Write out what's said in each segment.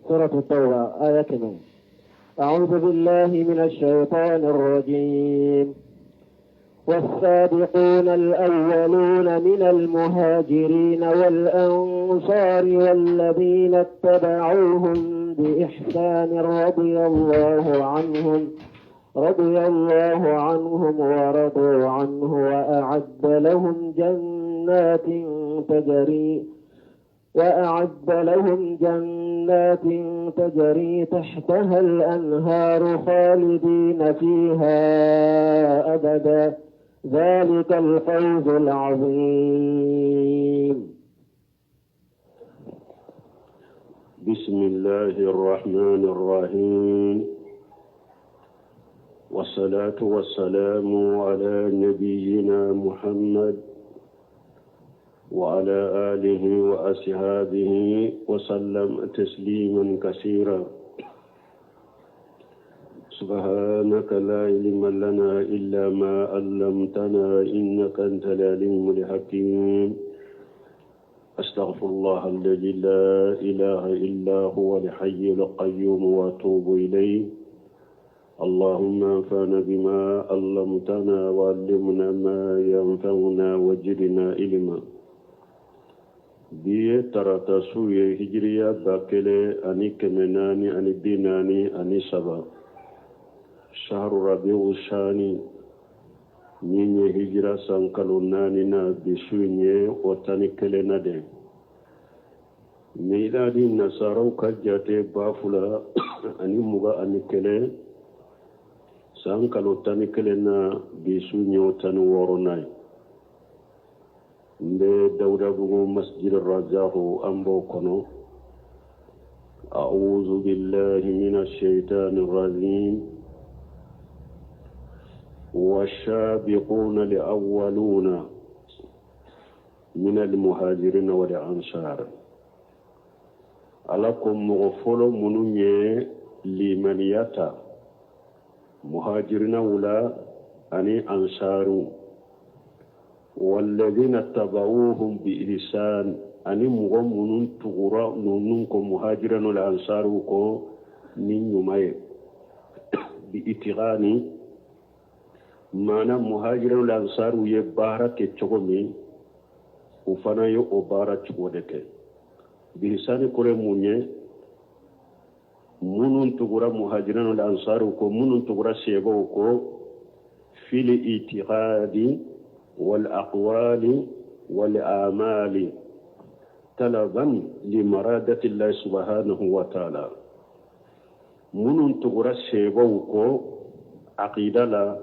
سورة التوبة آية 8. أعوذ بالله من الشيطان الرجيم. والسابقون الأولون من المهاجرين والأنصار والذين اتبعوهم بإحسان رضي الله عنهم ورضوا عنه وأعد لهم جنات تجري تحتها الأنهار خالدين فيها أبدا، ذلك الفوز العظيم. بسم الله الرحمن الرحيم، والصلاة والسلام على نبينا محمد وعلى آله وأصحابه وسلم تسليما كثيرا. سبحانك لا علم لنا إلا ما علمتنا إنك أنت العليم الحكيم. أستغفر الله الذي لا إله إلا هو الحي القيوم وأتوب إليه. اللهم انفعنا بما علمتنا وعلمنا ما ينفعنا وزدنا علما. Bi ye tarata su ye, hijiriya 1443, shahru rabiu sani, min ye hijira san kalo naani na, bi su in ye o 11 na de. Miladi nasaraw ka jate 2021, san kalo 11 na, bi su in ye o 16 na ye. N bɛ Dawudabugu Masjid Rajahu, an b'o kɔnɔ. أعوذ بالله من الشيطان الرجيم. والسابقون الأولون من المهاجرين والأنصار. Ala ko mɔgɔ fɔlɔ minnu ye limaniya ta muhajirinaw la ani ansaru, والذين اتبعوهم بإحسان, ani mɔgɔ minnu tugura ninnu kɔ, muhajirinaw la ansaru kɔ ni ɲuman ye, بإتقان, maana muhajirinaw la ansaru ye baara kɛ cogo min, u fana ye o baara cogo de kɛ. بإحسان kɔrɔ ye mun ye? Minnu tugura muhajirinaw la ansaru kɔ, minnu tugura sebaw kɔ, في الاعتقاد والأقوال والأعمال طلبا لمرادة الله سبحانه وتعالى. Minnu tugura sebaw kɔ aqida la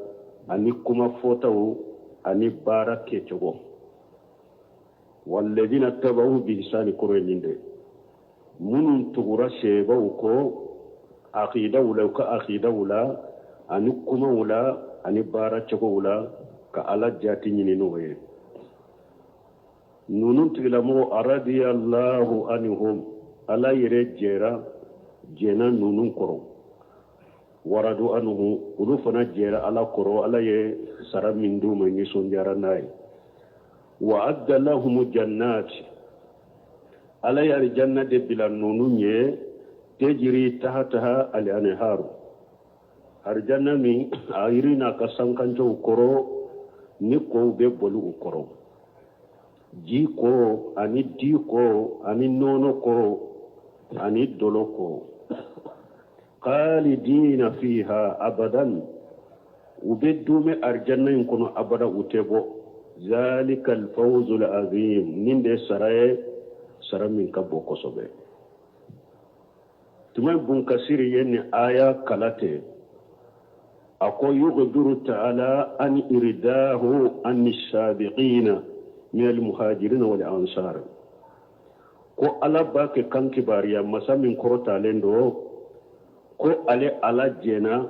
ani kuma fɔtaw ani baara kɛcogo, والذين اتبعوا بإحسان kɔrɔ ye nin de. Minnu tugura sebaw kɔ aqidaw la, u ka aqidaw la ani kumaw la ani baara cogow la, ka Ala jati ɲini n'o ye, ninnu tigilamɔgɔ, رضي الله عنهم, Ala yɛrɛ jɛra jɛnna ninnu kɔrɔ, ورضوا عنه, olu fana jɛra Ala kɔrɔ. Ala ye sara min d'u ma, nisɔndiyara n'a ye. وأعد لهم جنات, Ala ye alijanna de bila ninnu ye, تجري تحتها الأنهار, alijanna min a yiri n'a ka sankancow kɔrɔ ni kow bɛ boli u kɔrɔ, ji ko ani di ko ani nɔnɔ ko ani dɔlɔ ko, خالدين فيها أبدا, u bɛ duumɛ alijanna in kɔnɔ abada, u tɛ bɔ. ذلك الفوز العظيم, nin de sara ye, sara min ka bon kosɛbɛ. Tuma Bun Kasiri ye nin aya kala ten, a ko: يخبر تعالى عن رضاه عن السابقين من المهاجرين والأنصار. Ko Ala b'a kɛ kan kibaruya, masa min kɔrɔtalen don, ko ale Ala jɛna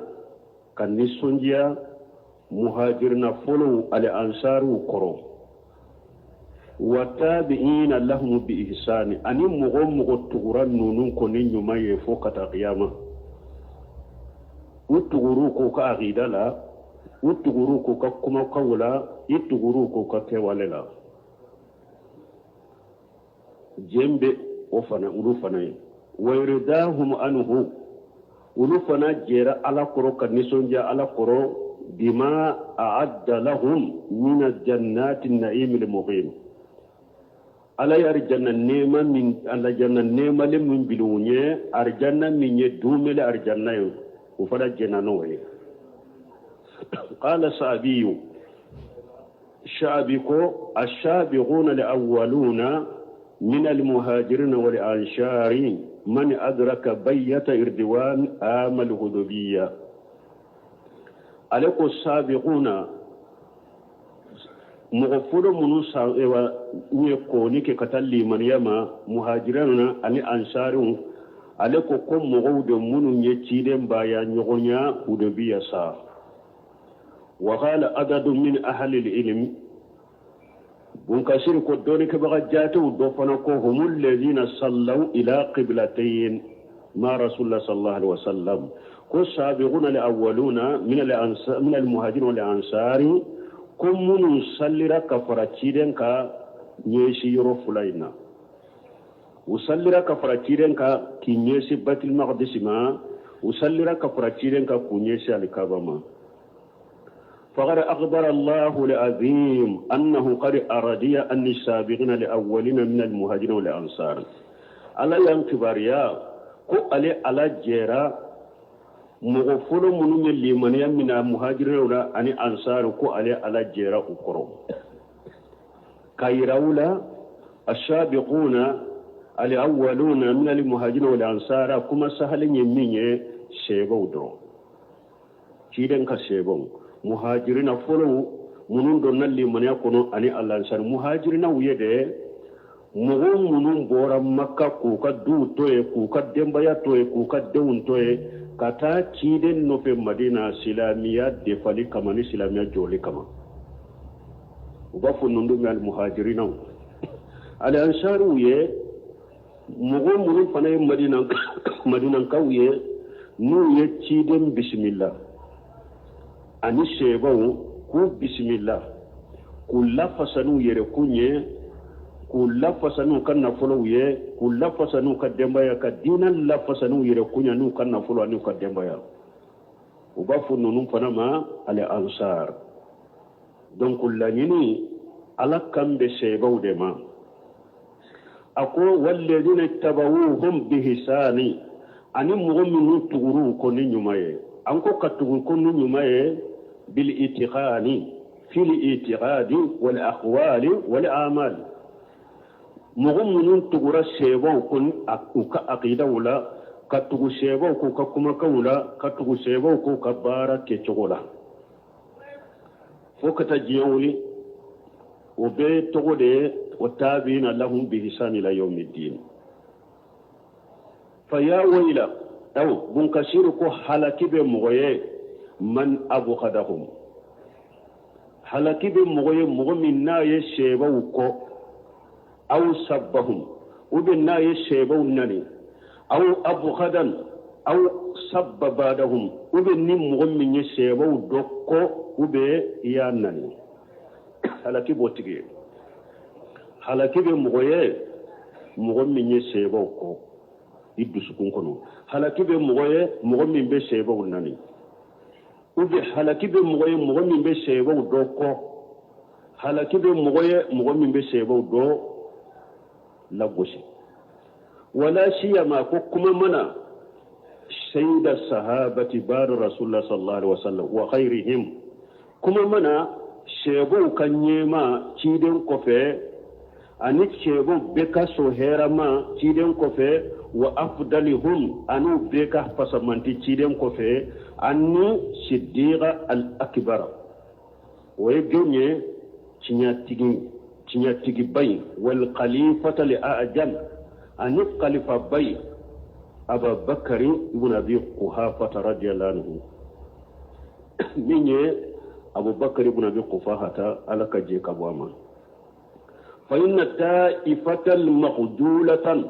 ka nisɔndiya muhajirina fɔlɔw ale ansaruw kɔrɔ, والتابعين لهم بإحسان, ani mɔgɔ mɔgɔ tugura ninnu kɔ ni ɲuman ye fo ka taa kiyama. U tuguru k'u ka aqida la, u tuguru k'u ka kumakanw la, i tuguru k'u ka kɛwale la, jɛn bɛ o fana olu fana ye. Wa irdahum anhu, olu fana jɛra Ala kɔrɔ ka nisɔndiya Ala kɔrɔ bima a'adda lahum min jannati na'im al-muqim. Ala ye arijanna nɛɛma min arijanna nɛɛmalen min bila u ɲɛ, arijanna min ye duumɛli arijanna ye, u fana jɛnna n'o ye. Qala sa'abiyu, sha'abi ko ash-shabiquna al-awwaluna min al-muhajirin wal ansari man adraka bayyata irdiwan amal hudubiyya. Ale ko sabiquna, mɔgɔ fɔlɔ minnu ye kɔni kɛ ka taa limaniya ma muhajirina ani ansariw, ale ko ko mɔgɔw de minnu ye ciden baya ɲɔgɔnya hudubiya sa. Wa qala adadu min ahli al-ilm, Bunkasiri ko dɔnnikɛbaga jatew dɔ fana ko humul ladina sallaw ila qiblatayn ma rasulullah sallallahu alaihi wasallam, ko sabiquna al awwaluna min al muhajirin wal ansari, ko minnu sallira ka fara ciden ka ɲɛsi yɔrɔ fila in na. U sallira ka fara ciden ka k'i ɲɛsi Baitul Maqdis ma, u sallira ka fara ciden ka k'u ɲɛsi alikaba ma. فقد أخبر الله العظيم أنه قد أرضي أن السابقين الأولين من المهاجرين والأنصار. Ala y'an kibaruya ko ale Ala jɛra mɔgɔ fɔlɔ minnu ye limaniya min na muhajirinaw la ani ansaru, ko ale Ala jɛra u kɔrɔ ka yira u la asabiquna al-awwaluna min al-muhajirin wal ansar. Kuma sahalen ye min ye, sɛbɛw dɔrɔn, ciden ka sɛbɛw, muhajirina fɔlɔw minnu donna limaniya kɔnɔ ani alansar. Muhajirinaw ye dɛ mɔgɔ minnu bɔra Maka k'u ka duw to yen, k'u ka denbaya to yen, k'u ka denw to yen, ka taa ciden nɔfɛ Madina silamɛya defali kama ni silamɛya jɔli kama, u b'a fɔ ninnu bɛ alimuhajirinaw. Alansariw ye mɔgɔ minnu fana ye Madinakaw ye, n'u ye ciden bisimila ani sɛbaw k'u bisimila, k'u lafasa n'u yɛrɛkun ye, k'u lafasa n'u ka nafolow ye, k'u lafasa n'u ka denbaya, ka diinɛ lafasa n'u yɛrɛkun ye n'u ka nafolo ani n'u ka denbaya, u b'a fɔ ninnu fana ma al ansar. Donc laɲini Ala kan bɛ sɛbaw de ma. A ko walladina tabawuhum bihisani, ani mɔgɔ minnu tugur'u kɔ ni ɲuman ye. An ko ka tugu ko ni ɲuman ye bil itiqani fil itiqadi wal aqwali wal a'mal, mɔgɔ minnu tugura sɛbaw ko u ka aqidaw la, ka tugu sɛbaw k'u ka kumakanw la, ka tugu sɛbaw k'u ka baara kɛcogo la, fo ka taa diɲɛ wuli, o bɛɛ tɔgɔ de ye wa tabiina lahum bihisani ila yawmiddin. Fa ya wayla, aw Bunkasiru ko halaki bɛ mɔgɔ ye man abghadahum, halaki bɛ mɔgɔ ye mɔgɔ min n'a ye sɛbaw kɔ, aw sabbahum, ou bien n'a ye sɛbaw nani, aw abghadan aw sabba badahum, ou bien ni mɔgɔ min ye sɛbaw dɔ kɔ ou bien i y'a nani, halaki b'o tigi ye. Halaki bɛ mɔgɔ ye mɔgɔ min ye sɛbaw kɔ i dusukun kɔnɔ, halaki bɛ mɔgɔ ye mɔgɔ min bɛ sɛbaw nani, ou bien halaki bɛ mɔgɔ ye mɔgɔ min bɛ sɛbaw dɔ kɔ, halaki bɛ mɔgɔ ye mɔgɔ min bɛ sɛbaw dɔ lagosi. Wala siyama, ko kuma mana sayyida sahabati ba'da rasulullah sallallahu alaihi wasallam wa khairihim, kuma mana sɛbaw ka ɲɛma ciden kɔfɛ ani sɛbaw bɛɛ ka so hɛrɛma ciden kɔfɛ, wa afdalihum, an'u bɛɛ ka fasamanti ciden kɔfɛ, ani siddiqa al-akbar, o ye jɔn ye? Tiɲɛtigiba in, wal khalifata li a'jam, ani khalifaba in, Abubakari ibn Abi Quhafata radiyallahu anhu, min ye Abubakari ibn Abi Quhafata, Ala ka jɛ ka bɔ a ma. Fa inna ta'ifatal maqdulatan,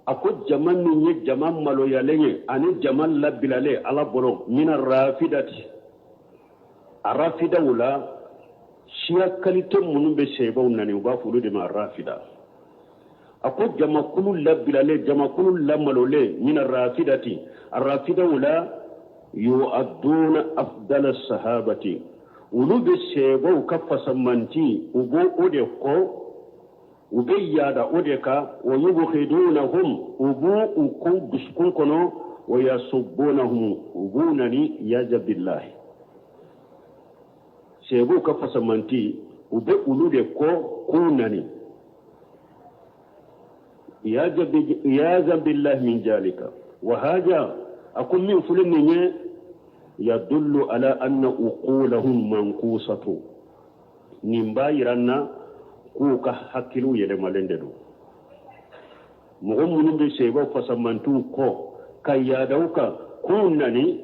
a ko jama min ye jama maloyalen ye ani jama labilalen Ala bolo, mina rafidati, a rafidaw la, siya kalite minnu bɛ sɛbaw nani, u b'a fɔ olu de ma rafida. A ko jamakulu labilalen, jamakulu lamalolen, mina rafidati, rafidaw la, yu'adduna afdala sahabati, olu bɛ seebaw ka fasamanti, u b'o o de kɔ, u bɛ yaada o de kan, wa yubghidunahum, u b'u u kɔn dusukun kɔnɔ, wa yasubbunahum, u b'u nani, yaja billahi. Seebaw ka fasamanti, u bɛ olu de kɔ k'u nani, iyazan billahi min zalika. Wa haja, a ko min filɛ nin ye, yadullu ala anna uqulahum mankusatu, nin b'a yira an na k'u ka hakiliw yɛlɛmalen de don. Mɔgɔ minnu bɛ seebaw fasamantiw kɔ ka yaada u kan k'u nani,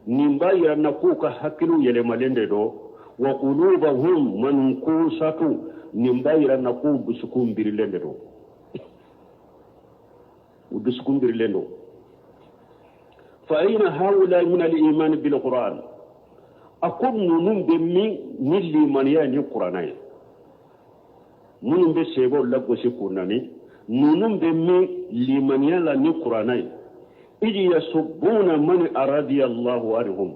nin b'a yira an na k'u ka hakiliw yɛlɛmalen de don. Wa qulubahum mankusatu, nin b'a yira an na k'u dusukun birilen de don, u dusukun birilen don. Fa ayina haula min al-iman bil Qur'an? A ko ninnu bɛ min ni limaniya ni kuranɛ ye? Minnu bɛ seebaw lagosi k'u nani, ninnu bɛ min limaniya la ni kuranɛ ye? Idi yasubbuna man aradiya Allahu anhum,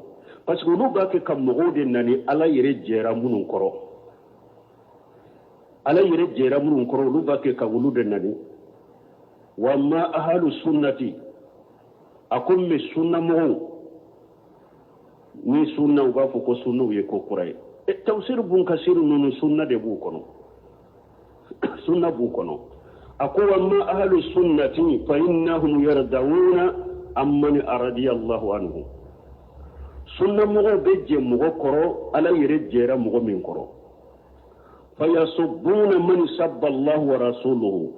parce que olu b'a kɛ ka mɔgɔw de nani Ala yɛrɛ jɛra minnu kɔrɔ, Ala yɛrɛ jɛra minnu kɔrɔ, olu b'a kɛ ka olu de nani. Wa ma ahalu sunnati, a ko mɛ sunna mɔgɔw ni sunna, u b'a fɔ ko sunnaw ye ko kura ye. Tafsir bun kasir ninnu, sunna de b'u kɔnɔ, sunna b'u kɔnɔ. A ko wa ma ahalu sunnati fa innahum yardawuna amman aradiya Allahu anhu, sunna mɔgɔw bɛ jɛ mɔgɔ kɔrɔ Ala yɛrɛ jɛra mɔgɔ min kɔrɔ. Fa yasubbuna man sabba Allahu wa rasuluhu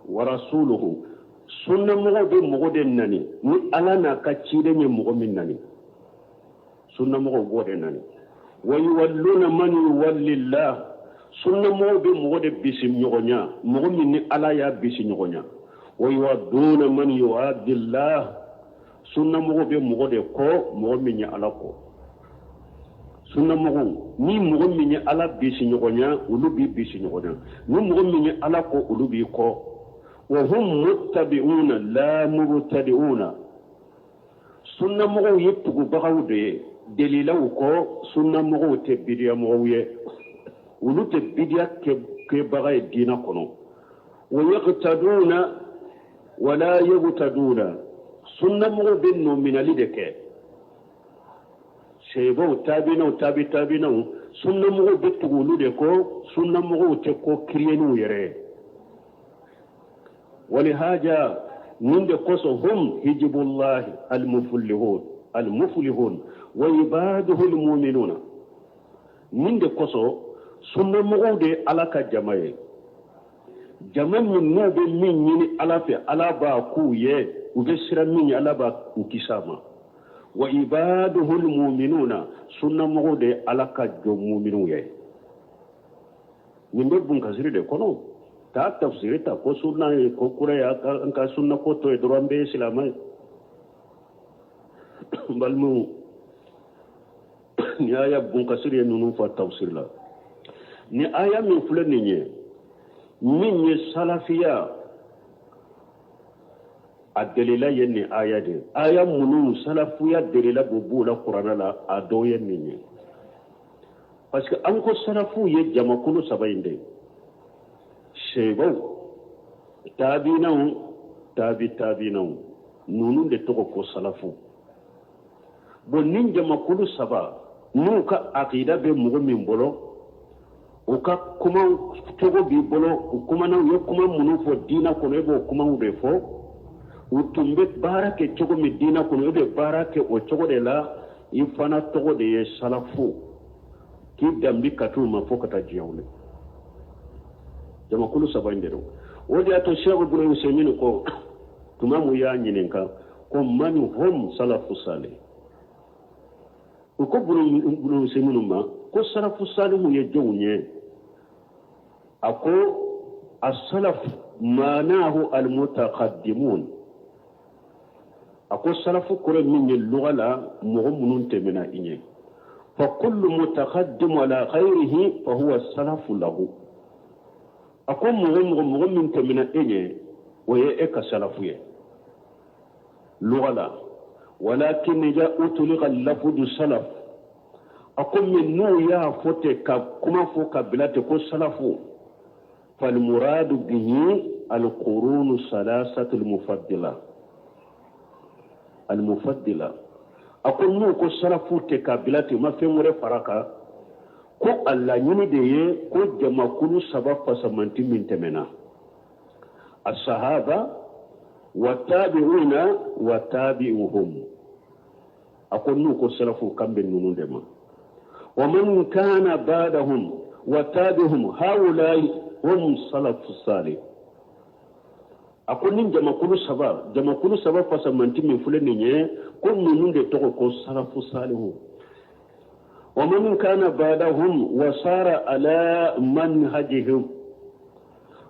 wa rasuluhu, sunna mɔgɔw bɛ mɔgɔ de nani ni Ala n'a ka ciden ye mɔgɔ min nani, sunna mɔgɔw b'o de nani. Wa yuwalluna man yuwallillah, sunna mɔgɔw bɛ mɔgɔ de bisi ɲɔgɔnya, mɔgɔ min ni Ala y'a bisi ɲɔgɔnya. Wa yuwadduna man yuwaddillah, sunna mɔgɔw bɛ mɔgɔ de kɔ, mɔgɔ min ye Ala kɔ. Sunna mɔgɔw ni mɔgɔ min ye Ala bisi ɲɔgɔnya, olu b'i bisi ɲɔgɔnya, ni mɔgɔ min ye Ala kɔ, olu b'i kɔ. Wa hum muttabi'una la mubtadi'una, sunna mɔgɔw ye tugubagaw de ye delilaw kɔ, sunna mɔgɔw tɛ bidiya mɔgɔw ye, olu tɛ bidiya kɛbaga ye diinɛ kɔnɔ. Wa yaqtaduna wala yabtaduna, sunna mɔgɔw bɛ nɔminali de kɛ seebaw, taabinaw, taabi taabinaw, sunna mɔgɔw bɛ tugu olu de kɔ, sunna mɔgɔw tɛ ko kiriyeniw yɛrɛ ye. Walihaja, nin de kosɔn, hum hijibullahi almuflihun almuflihun wa ibaduhu almu'minuna, nin de kosɔn sunna mɔgɔw de ye Ala ka jama ye, jama min n'u bɛ min ɲini Ala fɛ, Ala b'a k'u ye, u bɛ siran min ɲɛ, Ala b'a u kisi a ma. Wa ibaduhu almu'minuna, sunna mɔgɔw de ye Ala ka jɔn mu'minuw ye. Nin bɛ bunkasiri de kɔnɔ, taa tafsiri ta ko sunna ye ko kura ye, an ka sunna ko to ye dɔrɔn, an bɛɛ ye silamɛ ye. N balimaw, ni aya bunkasiri ye ninnu fɔ tafsiri la, ni aya min filɛ nin ye, min ye salafiya a delila ye nin aya de ye. Aya minnu salafiya delila b'u b'u la kuranɛ la, a dɔw ye nin ye, parce que an ko salafuw ye jamakulu saba in de ye: seebaw, taabinaw, taabi taabinaw, ninnu de tɔgɔ ko salafu. Bon, nin jamakulu saba n'u ka akida bɛ mɔgɔ min bolo, u ka kuma cogo b'i bolo, u kumana, u ye kuma minnu fɔ diinɛ kɔnɔ, e b'o kumaw de fɔ. U tun bɛ baara kɛ cogo min diinɛ kɔnɔ, e bɛ baara kɛ o cogo de la. I fana tɔgɔ de ye salafu, k'i danbi ka t'u ma fo ka taa diɲɛ wuli. Jamakulu saba in de don. O de y'a to Sɛku Ibunu Useyimini ko, tuma mun y'a ɲininka ko man hum salafu salih, u ko Ibunu Useyimini ma ko salafu salihu ye jɔnw ye? A ko asalaf maanahu almutaqaddimun. A ko salafu kɔrɔ min ye luga la, mɔgɔ minnu tɛmɛna i ɲɛ. Fa kullu mutaqaddimu ala ghayrihi fa huwa salafu lahu. A ko mɔgɔ mɔgɔ mɔgɔ min tɛmɛna e ɲɛ, o ye e ka salafu ye luga la. Walakin iza utulika lafudu salaf, a ko min n'u y'a fɔ ten ka kuma fɔ ka bila ten ko salafu, falmuradu bihi alqurunu salasatu almufaddila almufaddila. A ko n'u ko salafu ten ka bila ten, u ma fɛn wɛrɛ fara kan, ko a laɲini de ye ko jamakulu saba fasamanti min tɛmɛna, asahaba wa tabi'una wa tabi'uhum. A ko n'u ko salafu kan bɛ ninnu de ma. Wa man kana ba'dahum wa tabi'uhum haula'i hum salafu salih. A ko ni jamakulu saba fasamanti min filɛ nin ye, ko ninnu de tɔgɔ ko salafu salihu. Wa man kana ba'dahum wa sara ala manhajihim,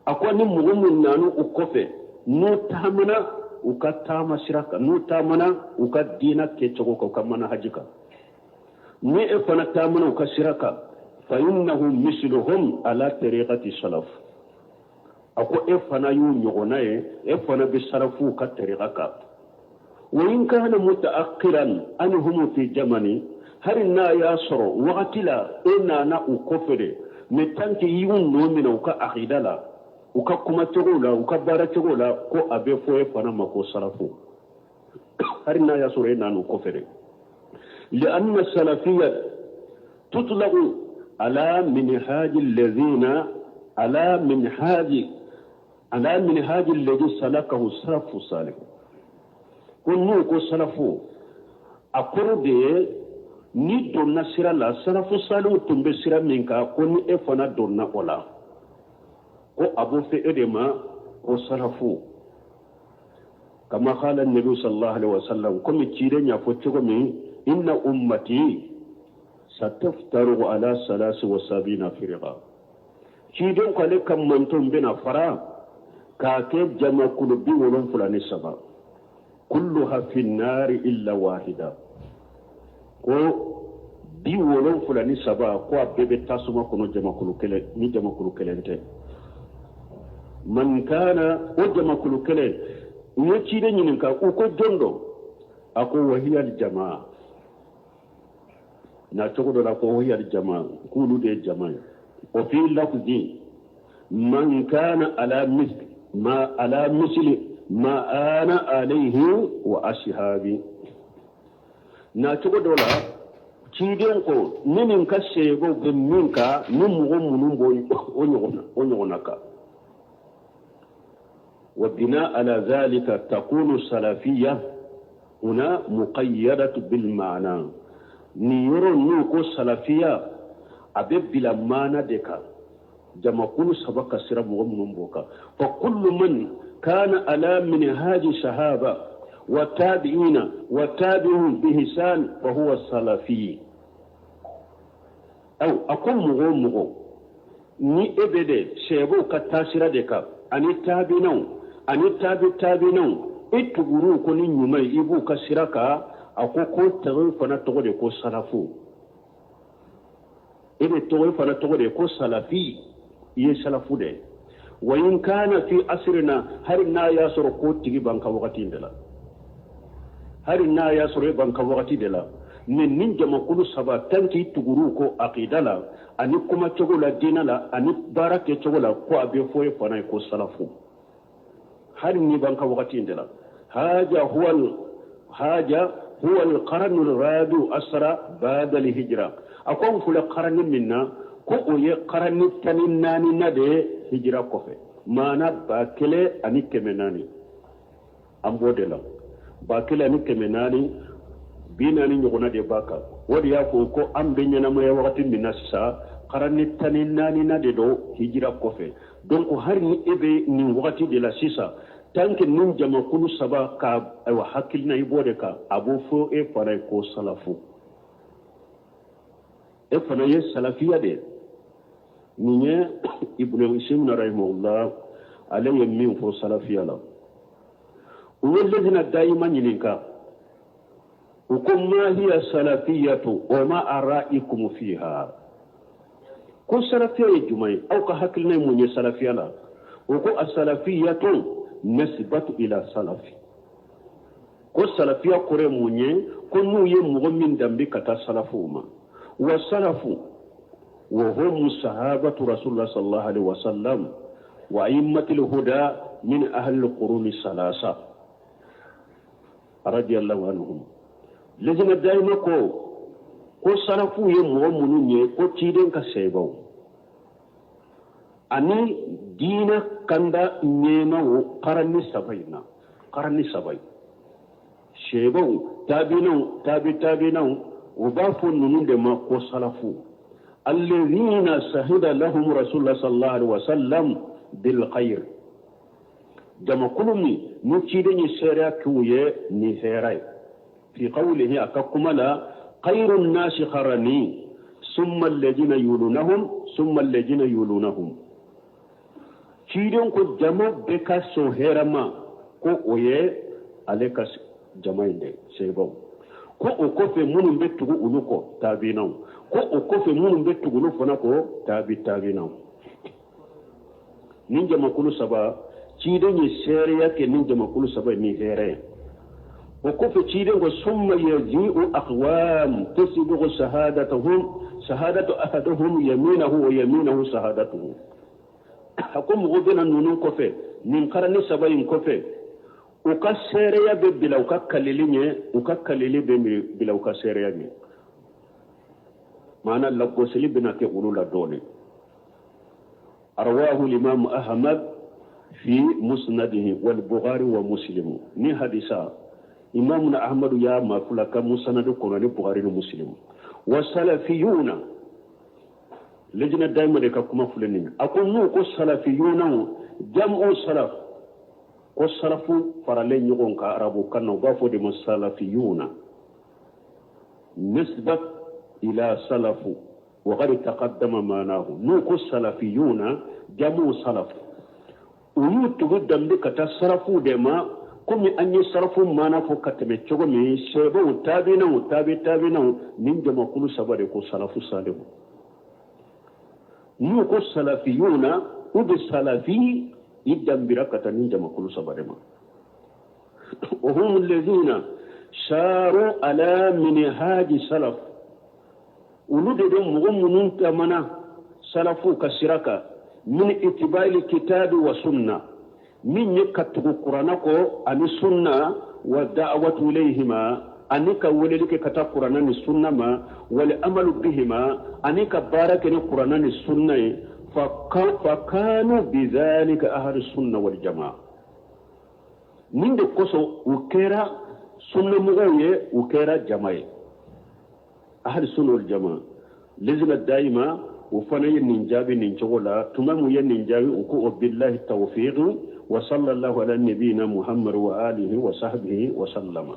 a ko ni mɔgɔ min nana u kɔfɛ, n'u taamana u ka taama sira kan, n'u taamana u ka diina kɛcogo kan, u ka manahaji kan, ni e fana taamana u ka sira kan, fa innahu misluhum ala tariqati salaf. A ko e fana y'u ɲɔgɔnna ye, e fana bɛ salafuw ka tariqa kan. Wa in kana mutaakhiran anhum fi jamani, hali n'a y'a sɔrɔ wagati la e nana u kɔfɛ de, mais tant que i y'u nɔ minɛ u ka akida la, u ka kumacogo la, u ka baaracogo la, ko a bɛ fɔ e fana ma ko salafu, hali n'a y'a sɔrɔ e nana u kɔfɛ de. لأن السلفية تطلق على منهاج الذي سلكه السلف الصالح. Ko n'u ko salafu, a kɔrɔ de ye ni donna sira la, salafu salihu tun bɛ sira min kan, ko ni e fana donna o la, ko a b'o fɛ e de ma ko salafu. Kama qala nabi sallallahu alaihi wasallam, komi ciden y'a fɔ cogo min, inna ummati sataftarugu ala salasi wa sabina firqa. Ciden ko ale ka manton bɛna fara k'a kɛ jamakulu 73, kulluha fi nari illa wahida. Ko 73, ko a bɛɛ bɛ tasuma kɔnɔ, jamakulu kelen ni jamakulu kelen tɛ. Man kana, o jamakulu kelen, u ye ciden ɲininka, u ko jɔn dɔ? A ko wahiya jamaa. Na cogo dɔ la ko wahiya jamaa, k'olu de ye jama ye. O fi lafzi man kana ala misli ma ana alayhi wa ashabi. Na cogo dɔ la, ciden ko ni nin ka seegow bɛ min kan, ni mɔgɔ minnu b'o o ɲɔgɔnna kan. وبناء على ذلك تكون السلفية هنا مقيدة بالمعنى. Ni yɔrɔ n'u ko salafiya, a bɛ bila maana de kan, jamakulu saba ka sira mɔgɔ minnu b'o kan. Fa kullu man kana ala minhaji sahaba wa tabi'ina wa tabi'uhum bi ihsan fa huwa salafi. Aw a ko mɔgɔ o mɔgɔ ni e bɛ de sɛbɛw ka taasira de kan, ani taabinaw ani taabi taabinaw, e tugur'u ko ni ɲuman ye, i b'u ka sira kan, a ko ko tɔgɔ fana tɔgɔ de ko salafu. E de tɔgɔ fana tɔgɔ de ko salafi, i ye salafu de ye. Wa in kana fi asrina, hali n'a y'a sɔrɔ ko tigi b'an ka wagati in de la, hali n'a y'a sɔrɔ e b'an ka wagati de la, mais nin jamakulu saba, tant k'i tugur'u ko akida la, ani kumacogo la diinɛ la, ani baara kɛcogo la, ko a bɛ fɔ e fana ye ko salafu, hali ni b'an ka wagati in de la. Haja huwa alqarnu alrabi'u asra ba'da alhijra. A ko an filɛ karani min na, ko o ye karani 14 na de ye hijira kɔfɛ, maana 1400, an b'o de la, 1440 ɲɔgɔnna de b'a kan. O de y'a fɔ ko an bɛ ɲɛnamaya wagati min na sisan, karani 14 na de don hijira kɔfɛ. Donc hali ni e bɛ nin wagati de la sisan, tant que nin jamakulu saba ka ayiwa hakilina i b'o de kan, a b'o fɔ e fana ye ko salafu, e fana ye salafiya de ye. Nin ye Ibnu Usaymin rahimahullah, ale ye min fɔ salafiya la. U ye lejina dayima ɲininka, u ko ma hiya salafiyatu wa ma araikum fiha? Ko salafiya ye jumɛn ye? Aw ka hakilina ye mun ye salafiya la? O ko asalafiyatu nisbatu ila salafi. Ko salafiya kɔrɔ ye mun ye? Ko n'u ye mɔgɔ min danbe ka taa salafuw ma. Wa salafu wa hum sahabatu rasulullah sallallahu alaihi wasallam wa a'immatul huda min ahli al-quruni salasa radiyallahu anhum. Lajna dayima ko salafu ye mɔgɔ minnu ye, ko ciden ka sahabaw ani diinɛ kanda ɲɛmaw karani saba in na, karani saba in, sahabaw, tabinaw, tabi tabinaw, u b'a fɔ ninnu de ma ko salafu. Alladhina sahida lahum rasulullah sallallahu alaihi wasallam bil khair. Jamakulu min ni ciden ye seereya k'u ye ni hɛrɛ ye. Fi qawlihi, a ka kuma la, khayrun nasi qarani summa alladhina yulunahum summa alladhina yulunahum. Ciden ko jama bɛɛ ka sɔn hɛrɛ ma, ko o ye ale ka jama in de sahabaw. Ko o kɔfɛ minnu bɛ tugu olu kɔ, tabinaw. Ko o kɔfɛ minnu bɛ tugu olu fana kɔ, tabi tabinaw. Nin jamakulu saba, ciden ye seereya kɛ nin jamakulu saba ni hɛrɛ ye. O kɔfɛ ciden ko summa yaji'u aqwam tasbiqu shahadatahum shahadatu ahaduhum yaminahu wa yaminahu shahadatuhu. A ko mɔgɔ bɛna ninnu kɔfɛ, nin karani saba in kɔfɛ, u ka seereya bɛ bila u ka kalili ɲɛ, u ka kalili bɛ bila u ka seereya ɲɛ. Maana lagosili bɛna kɛ olu la dɔɔnin. Rawahu limamu Ahmad fi musnadihi wal Bukhari wa Muslim. Ni hadisa imamu Ahmadu y'a mafula ka musnadu kɔnɔ ni Bukhari ni Muslim. Wa salafiyuna, lejina dayima de ka kuma filɛ nin ye. A ko n'u ko salafiyuna jam'u salaf, ko salafu faralen ɲɔgɔn kan arabu kan na, u b'a fɔ de ma salafiyuna nisbat ila salafu wa qad taqaddama ma'nahu. N'u ko salafiyuna jamu salaf, u y'u tugu danbe ka taa salafu de ma, komi an ye salafu maana fɔ ka tɛmɛ cogo min, sahabaw, tabinaw, tabi tabinaw, nin jamakulu saba de ko salafu salihu. N'u ko salafiyuna u bɛ salafi i danbira ka taa nin jamakulu saba de ma. Wa hum alladhina saru ala minhaji salaf, olu de bɛ mɔgɔ minnu taamana salafu ka sira kan, min itibali kitabi wa sunna, min ye ka tugu kuranna kɔ ani sunna, wa da'watu ilayhima, ani ka weleli kɛ ka taa kuranna ni sunna ma, wal amalu bihima, ani ka baara kɛ ni kuranna ni sunna ye. Fa kanu bidhalika ahlu sunna wal jamaa. Nin de kosɔn u kɛra sunnamɔgɔw ye, u kɛra jama ye, ahlu sunna wal jamaa. Lejna dayima o fana ye nin jaabi nin cogo la. Tuma mun ye nin jaabi, u ko o billahi tawfiq wa sallallahu ala nabiyina muhammad wa alihi wa sahbihi wa sallama.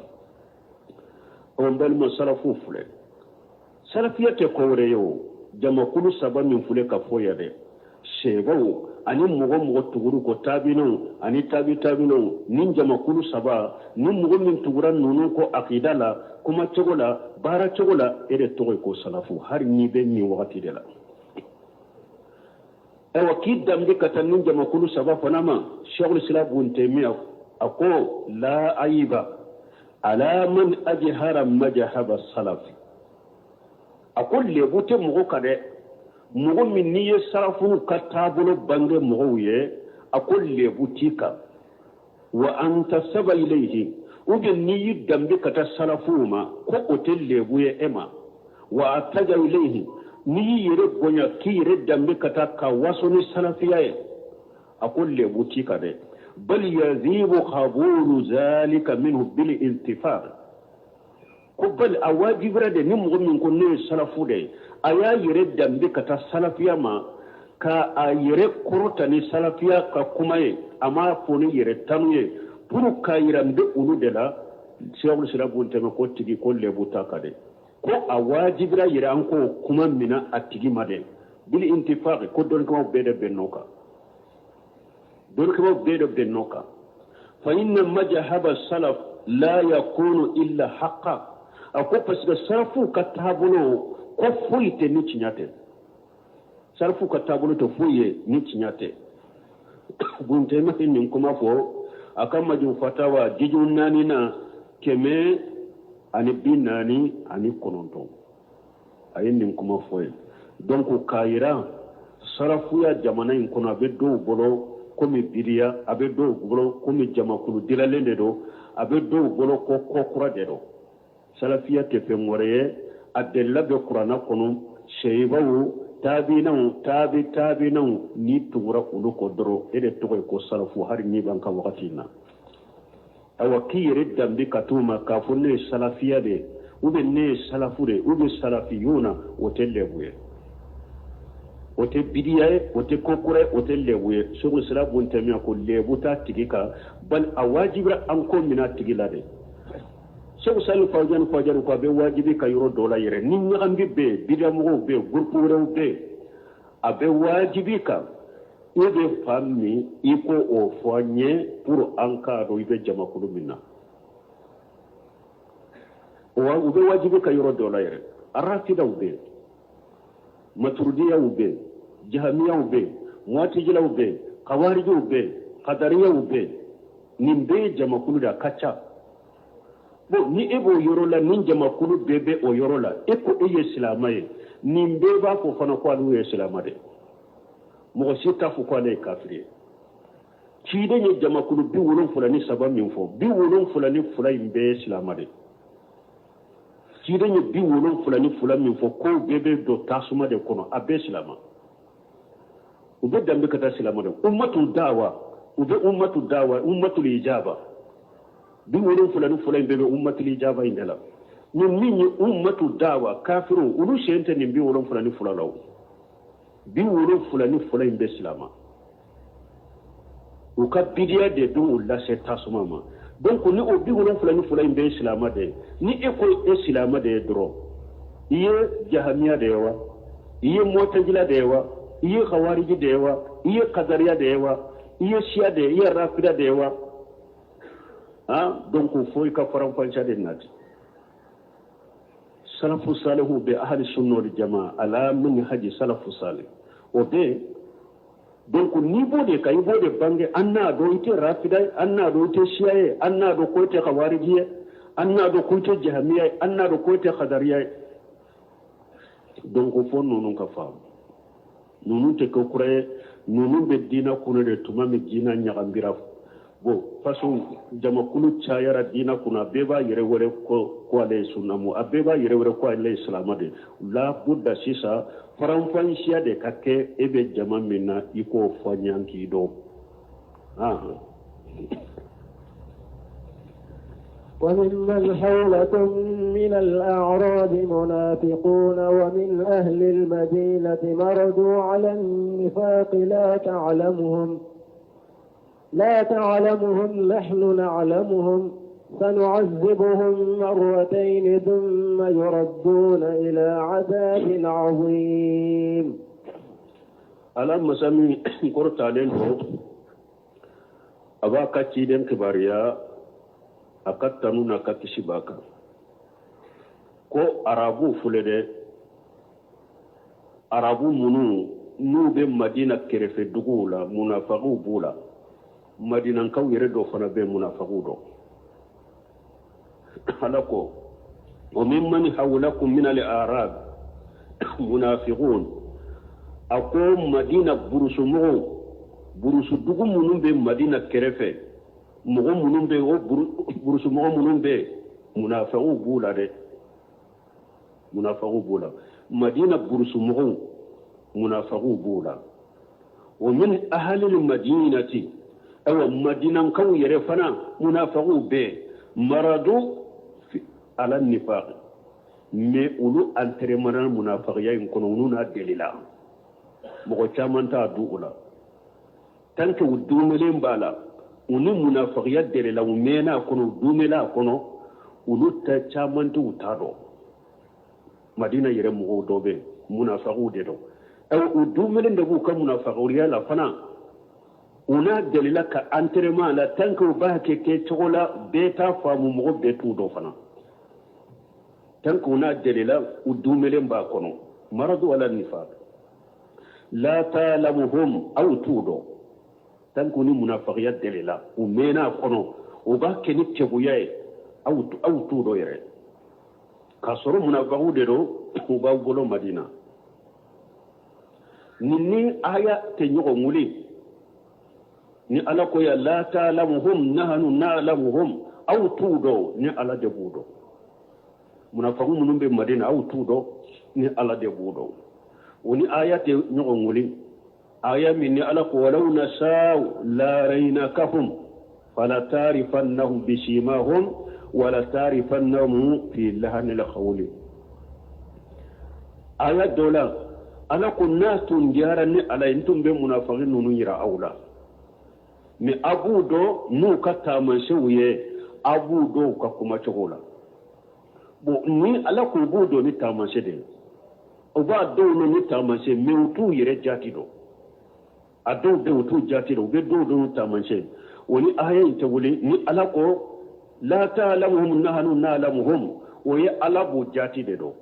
O n balima salafu filɛ, salafiya tɛ ko wɛrɛ ye o, jamakulu saba min filɛ ka fɔ yan dɛ, sahabaw ani mɔgɔ mɔgɔ tuguru kɔ, tabinaw ani tabi tabinaw, nin jamakulu saba, ni mɔgɔ min tugura ninnu kɔ akida la, kuma cogo la, baara cogo la, e de tɔgɔ ye ko salafu, hali n'i bɛ nin wagati de la. Ayiwa, k'i danbe ka taa nin jamakulu saba fana ma, Sheikhul Islam Ibn Taymiyyah a ko la ayiba ala man ajhara majhaba salaf. A ko lebu tɛ mɔgɔ kan dɛ, mɔgɔ min n'i ye salafu ka taabolo bange mɔgɔw ye, a ko lebu t'i kan. Wa antasaba ilayhi, ou bien n'i y'i danbe ka taa salafuw ma, ko o tɛ lebu ye e ma. Wa ataja ilayhi, n'i y'i yɛrɛ bonya k'i yɛrɛ danbe ka taa ka waso ni salafiya ye, a ko lebu t'i kan dɛ. Bal yazibu qabulu zalika minhu bil intifaq. Ko bal a wajibira de ni mɔgɔ min ko ne ye salafu de ye, a y'a yɛrɛ danbe ka taa salafiya ma, ka a yɛrɛ kɔrɔta ni salafiya ka kuma ye, a m'a fɔ ni yɛrɛ tanu ye pour k'a yira n bɛ olu de la. Sheikhul Islam Ibn Taymiyyah ko tigi ko lebu t'a kan dɛ, ko a wajibira yɛrɛ an k'o kuma mina a tigi ma dɛ, bil intifaq, ko dɔnnikɛbaw bɛɛ de bɛnn'o kan, dɔnnikɛbaw bɛɛ de bɛnn'o kan. Fa inna majhaba salaf la yakunu illa haqqa. A ko parce que salafuw ka taabolo ko foyi tɛ ni tiɲɛ tɛ. Salafu ka taabolo tɛ foyi ye ni tiɲɛ tɛ. Bun Taymiya ye nin kuma fɔ a ka Majmu Fatawa jiju naaninan 149, a ye nin kuma fɔ yen. Donc k'a yira salafuya jamana in kɔnɔ, a bɛ dɔw bolo komi bidiya, a bɛ dɔw bolo komi jamakulu dilalen de don, a bɛ dɔw bolo ko ko kura de don. Salafiya tɛ fɛn wɛrɛ ye, a delila bɛ kuranna kɔnɔ, seyibaw, taabinaw, taabi taabinaw, n'i tugura olu kɔ dɔrɔn, e de tɔgɔ ye ko salafu, hali n'i b'an ka wagati in na. Ayiwa, k'i yɛrɛ danbe ka t'o ma k'a fɔ ne ye salafiya de ye, ou bien ne ye salafu de ye, ou bien salafiyuna, o tɛ lɛbu ye, o tɛ bidiya ye, o tɛ ko kura ye, o tɛ lɛbu ye. Sɛku Islam Bun Taymiya ko lɛbu t'a tigi kan, bali a wajibira an ko minɛ a tigi la de. Sɛku Salih Fawzan Fawzan ko a bɛ wajibi ka yɔrɔ dɔ la yɛrɛ, ni ɲagambi bɛ yen, bidiyamɔgɔw bɛ yen, gurupu wɛrɛw bɛ yen, a bɛ wajibi kan e bɛ fan min, i ko o fɔ an ye pour an k'a dɔn i bɛ jamakulu min na. Wa u bɛ wajibi ka yɔrɔ dɔ la yɛrɛ, arafidaw bɛ yen, maturudiyaw bɛ yen, jahamiyaw bɛ yen, muwatijilaw bɛ yen, kawarijiw bɛ yen, kadariyaw bɛ yen, nin bɛɛ ye jamakulu de, a ka ca. Bon, ni e b'o yɔrɔ la, nin jamakulu bɛɛ bɛ o yɔrɔ la, e ko e ye silamɛ ye, nin bɛɛ b'a fɔ fana ko ale ye silamɛ de, mɔgɔ si t'a fɔ ko ale ye kafiri ye. Ciden ye jamakulu 73 min fɔ, 72 in bɛɛ ye silamɛ de. Ciden ye 72 min fɔ k'o bɛɛ bɛ don tasuma de kɔnɔ, a bɛɛ silamɛ. U bɛ danbe ka taa silamɛ de. Ummatu dawa, u bɛ ummatu dawa, ummatul ijaba. 72 in bɛɛ bɛ ummatul ijaba in de la. Ni min ye ummatu dawa, kafiriw, olu sen tɛ nin 72 la o. 72 in bɛ silamɛ. U ka bidiya de dun u lase tasuma ma. Donc ni o 72 in bɛ silamɛ de ye, ni e ko e silamɛ de ye dɔrɔn, i ye jahamiya de ye wa, i ye mu'tazila de ye wa, i ye khawariji de ye wa, i ye kadariya de ye wa, i ye siya de ye, i ye rafida de ye wa, ah, donc fo i ka faranfasiya de nati. Salafu salihu bɛ ahali sunna wal jamaa ala manhaji salafu salih o bɛ. Donc n'i b'o de kan, i b'o de bange, an n'a dɔn i tɛ rafida ye, an n'a dɔn i tɛ siya ye, an n'a dɔn ko i tɛ khawariji ye, an n'a dɔn ko i tɛ jahamiya ye, an n'a dɔn ko i tɛ kadariya ye. Donc fo ninnu ka faamu, ninnu tɛ ko kura ye, ninnu bɛ diinɛ kɔnɔ de tuma min diinɛ ɲagambira. Bon, façon jamakulu cayara diinɛ kɔnɔ, a bɛɛ b'a yɛrɛ wele ko ale ye sunnamu, a bɛɛ b'a yɛrɛ wele ko ale ye silamɛ de. Labuda sisan faranfasiya de ka kɛ e bɛ jama min na, i k'o fɔ an ye k'i dɔn. وممن حولكم من الأعراب منافقون ومن أهل المدينة مردوا على النفاق لا تعلمهم نحن نعلمهم سنعذبهم مرتين ثم يردون إلى عذاب عظيم. Ala masa min kɔrɔtalen don, a b'a ka ciden kibaruya, a ka tanu n'a ka kisi b'a kan, ko arabu filɛ dɛ, arabu minnu n'u bɛ Madina kɛrɛfɛ duguw la, munafagiw b'u la, madinankaw yɛrɛ dɔ fana bɛ munafagiw dɔn. Ala ko wa mimman hawlakum min al-a'rab munafiqun, a ko Madina burusumɔgɔw, burusudugu minnu bɛ Madina kɛrɛfɛ, mɔgɔ minnu bɛ o burusumɔgɔ minnu bɛ, munafagiw b'u la dɛ, munafagiw b'u la. Madina burusumɔgɔw, munafagiw b'u la. Wa min ahalil madinati, ayiwa madinankaw yɛrɛ fana munafagiw bɛ, maradu ala nifaq, mais olu entraînement munafagiya in kɔnɔ, olu n'a delila, mɔgɔ caman t'a du o la. Tant que u dumelen b'a la, u ni munafagiya delila, u mɛnna a kɔnɔ, u dumela a kɔnɔ, olu ta caman tɛ u t'a dɔn. Madina yɛrɛ mɔgɔw dɔ bɛ munafagiw de dɔn, ayiwa u dumelen de b'u ka munafagiya la fana, u n'a delila ka entraînement la. Tant que u b'a kɛ kɛcogo la, bɛɛ t'a faamu, mɔgɔ bɛɛ t'u dɔn fana. Tant que u n'a delila, u dumelen b'a kɔnɔ, maradu ala nifaq. La ta'lamuhum, aw t'u dɔn. Tant que ni munafagiya delila, u mɛnna a kɔnɔ, u b'a kɛ ni keguya ye, aw t'u dɔn yɛrɛ. K'a sɔrɔ munafagiw de don, u b'aw bolo Madina. Nin ni aya tɛ ɲɔgɔn wuli. Ni Ala ko ya la ta'lamuhum nahnu na'lamuhum, aw t'u dɔn, ni Ala de b'u dɔn. Munafagi minnu bɛ Madina, aw t'u dɔn, ni Ala de b'u dɔn. O ni aya tɛ ɲɔgɔn wuli. Aya min ni Ala ko walaw nasa'u laraynakahum fala ta'rifannahum bisimahum wala ta'rifannahum fi lahanil qawli. Aya dɔ la, Ala ko n'a tun diyara ni Ala ye, n tun bɛ munafagi ninnu yira aw la. Mais a b'u dɔn n'u ka taamasiyɛnw ye, a b'u dɔn u ka kumacogo la. Bon, ni Ala ko u b'u dɔn ni taamasiyɛn de ye, u b'a dɔw dɔn ni taamasiyɛn, mais u t'u yɛrɛ jaati dɔn. A dɔw bɛ yen, u t'u jaati dɔn, u bɛ dɔw dɔn n'u taamasiyɛn. O ni aya in tɛ wuli. Ni Ala ko la ta'lamuhum nahnu na'lamuhum, o ye Ala b'u jaati de dɔn.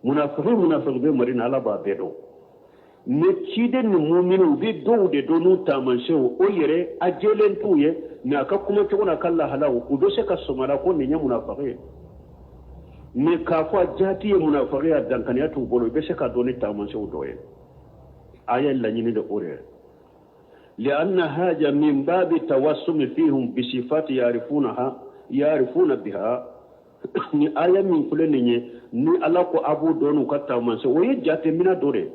Munafiki bɛ Madina, Ala b'a bɛɛ dɔn. Mais ciden ni mumini, u bɛ dɔw de dɔn n'u taamasiyɛnw, o yɛrɛ a jɛlen t'u ye, mais a ka kumacogo n'a ka lahalaw, u bɛ se ka sɔmi a la ko nin ye munafiki ye. Mais k'a fɔ a jaati ye munafiki ye, a dankaniya t'u bolo, i bɛ se ka dɔn ni taamasiyɛnw dɔ ye. Aya laɲini de o de ye. Li'anna haja min babi tawassumi fihum bisifati ya'rifunaha ya'rifuna biha. Ni aya min filɛ nin ye, ni Ala ko a b'u dɔn n'u ka taamasiyɛn, o ye jateminɛ dɔ de ye.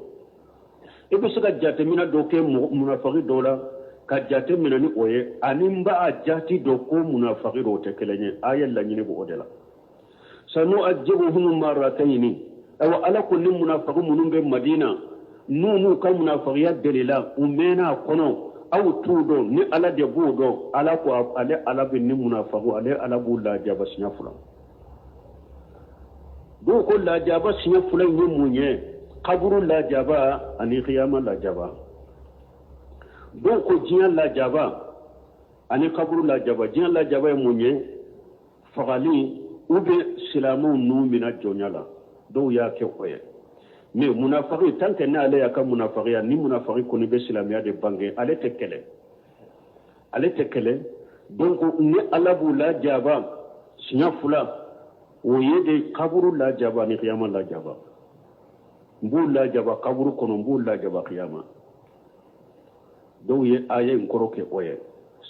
I bɛ se ka jateminɛ dɔ kɛ munafaki dɔ la, ka jate minɛ ni o ye, ani n b'a jaati dɔn ko munafaki dɔ, o tɛ kelen ye. Aya laɲini b'o de la. Sanu'ajibuhum marratayni. Ayiwa, Ala ko ni munafaki minnu bɛ Madina, n'u n'u ka munafakiya delila, u mɛnna a kɔnɔ, aw t'u dɔn, ni Ala de b'u dɔn. Ala ko ale Ala bɛ ni munafakiw, ale Ala b'u lajaba siɲɛ fila. Dɔw ko lajaba siɲɛ fila in ye mun ye? Kaburu lajaba ani kiyama lajaba. Dɔw ko diɲɛ lajaba ani kaburu lajaba. Diɲɛ lajaba ye mun ye? Fagali ou bien silamɛw n'u minɛ jɔnya la. Dɔw y'a kɛ o ye. Mais munafaki, tant que n'ale y'a ka munafakiya, ni munafaki kɔni bɛ silamɛya de bange, ale tɛ kɛlɛ, ale tɛ kɛlɛ. Donc ni Ala b'u lajaba siɲɛ fila, o ye de kaburu lajaba ni kiyama lajaba. N b'u lajaba kaburu kɔnɔ, n b'u lajaba kiyama. Dɔw ye aya in kɔrɔ kɛ o ye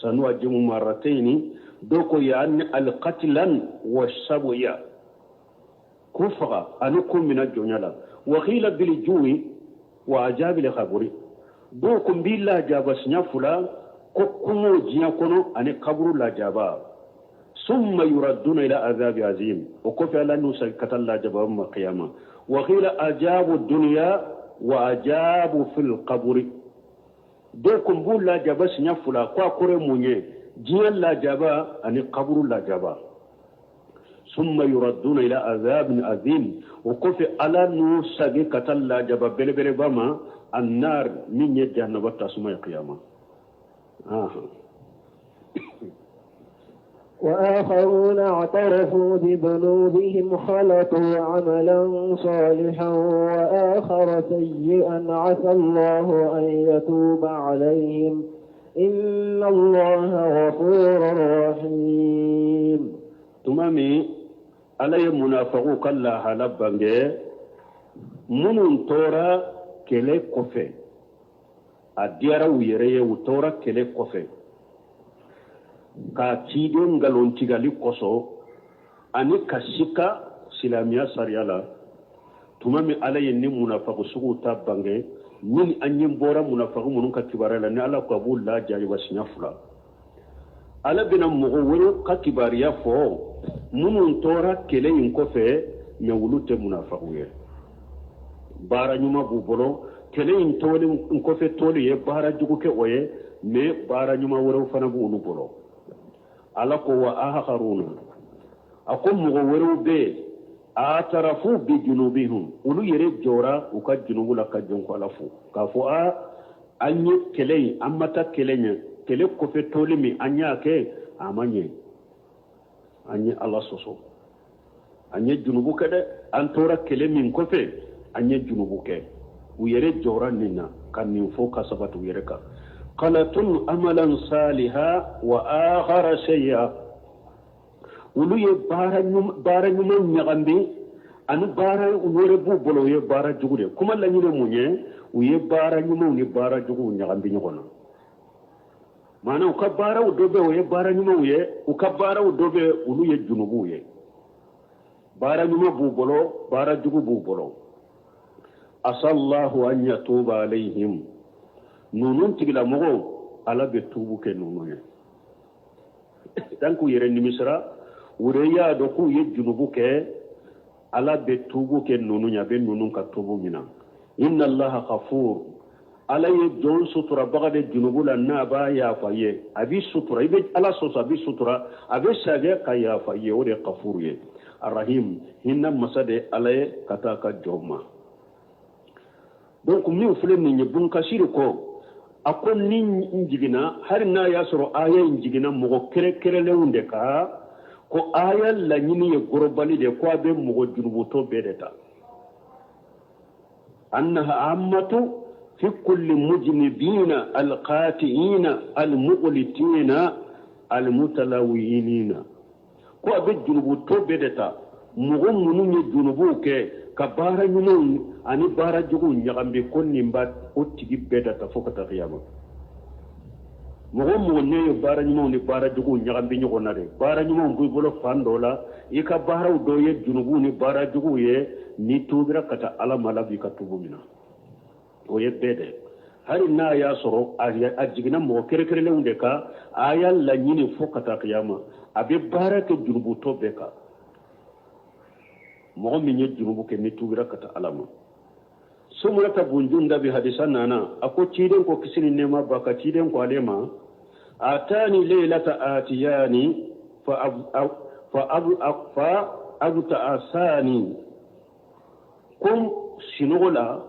sanu'ajibu marratayni. Dɔw ko yaani alqatlan wa sabuya, ko faga ani ko minɛ jɔnya la. Wakila bil juwi wa ajabil kaburi. Dɔw ko n b'i lajaba siɲɛ fila, ko kɔngɔ diɲɛ kɔnɔ ani kaburu lajaba. Summa yuradduna ila azabi azim, o kɔfɛ Ala n'u segin ka taa lajaba ma kiyama. Wakila ajabu dunya wa ajabu fil kaburi. Dɔw ko n b'u lajaba siɲɛ fila, ko a kɔrɔ ye mun ye? Diɲɛ lajaba ani kaburu lajaba. Summa yuradduna ila azabin azim, o kɔfɛ Ala n'u segin ka taa lajaba belebeleba ma, annar, min ye jahannaba tasuma ye kiyama. وآخرون اعترفوا بذنوبهم خلطوا عملا صالحا وآخر سيئا عسى الله أن يتوب عليهم إن الله غفور رحيم. Tuma min Ala ye munafagiw ka lahala bange, minnu tora kɛlɛ kɔfɛ, a diyara u yɛrɛ ye, u tora kɛlɛ kɔfɛ ka ciden nkalontigali kosɔn ani ka sika silamɛya sariya la. Tuma min Ala ye ni munafagu suguw ta bange, min an ɲɛ bɔra munafagu minnu ka kibaruya la, ni Ala ko a b'u lajaba siɲɛ fila, Ala bɛna mɔgɔ wɛrɛw ka kibaruya fɔ minnu tora kɛlɛ in kɔfɛ, mais olu tɛ munafagu ye, baara ɲuman b'u bolo. Kɛlɛ in tɔli kɔfɛ tɔli ye baara jugu kɛ o ye, mais baara ɲuman wɛrɛw fana b'olu bolo. Ala ko wa akharuna, a ko mɔgɔ wɛrɛw bɛ yen, atarafu bi junubihum, olu yɛrɛ jɔra u ka junubu la ka jɔn ko Ala fo k'a fɔ a an ye kɛlɛ in, an ma taa kɛlɛ ɲɛ, kɛlɛ kɔfɛ tɔli min an y'a kɛ, a ma ɲɛ, an ye Ala sɔsɔ, an ye junubu kɛ dɛ, an tora kɛlɛ min kɔfɛ, an ye junubu kɛ. U yɛrɛ jɔra nin na ka nin fɔ ka sabati u yɛrɛ kan. Khalatun amalan saliha wa akhara sayya, olu ye baara ɲuman ɲagami ani baara wɛrɛ b'u bolo, o ye baara jugu de. Kuma laɲini mun ye? U ye baara ɲumanw ni baara juguw ɲagami ɲɔgɔn na. Maana u ka baaraw dɔ bɛ, o ye baara ɲumanw ye, u ka baaraw dɔ bɛ, olu ye junubuw ye. Baara ɲuman b'u bolo, baara jugu b'u bolo. Asallahu an yatuba alayhim, ninnu tigilamɔgɔw Ala bɛ tuubu kɛ ninnu ye. Tant k'u yɛrɛ nimisira, u yɛrɛ y'a dɔn k'u ye junubu kɛ, Ala bɛ tuubu kɛ ninnu ye, a bɛ ninnu ka tuubu minɛ. Inna Allaha ghafur, Ala ye jɔn suturabaga de junubu la, n'a b'a yafa ye, a b'i sutura, i bɛ Ala sɔsɔ, a b'i sutura, a bɛ sagɛ ka yafa ye, o de ye ghafur ye. Arahim, hinɛ masa de Ala ye ka taa ka jɔn ma. Donc min filɛ nin ye, Bunkasiri ko, a ko ni n jiginna, hali n'a y'a sɔrɔ aya in jiginna mɔgɔ kɛrɛnkɛrɛnlenw de kan, ko aya laɲini ye gorobali de, ko a bɛ mɔgɔ junubutɔ bɛɛ de ta. Annaha ammatu fi kulli mujnibina alqati'ina almughlitina almutalawiyinina, ko a bɛ junubutɔ bɛɛ de ta, mɔgɔ minnu ye junubuw kɛ ka baara ɲumanw ani baara juguw ɲagami, ko nin b'a o tigi bɛɛ da ta fo ka taa kiyama. Mɔgɔ mɔgɔ ne ye baara ɲumanw ni baara juguw ɲagami ɲɔgɔn na dɛ, baara ɲumanw b'i bolo fan dɔ la, i ka baaraw dɔ ye junubuw ni baara juguw ye, n'i tuubira ka taa Ala ma, Ala b'i ka tuubu minɛ. O ye bɛɛ dɛ. Hali n'a y'a sɔrɔ a jiginna mɔgɔ kɛrɛnkɛrɛnlenw de kan, a y'a laɲini fo ka taa kiyama, a bɛ baara kɛ junubutɔ bɛɛ kan. Mɔgɔ min ye junubu kɛ n'i tuubira ka taa Ala ma. Sumurata bun Jundabi hadisa nana, a ko ciden ko kisi ni nɛɛma b'a kan, ciden ko ale ma, atani leylata atiyani fa abta'asani, ko sinɔgɔ la,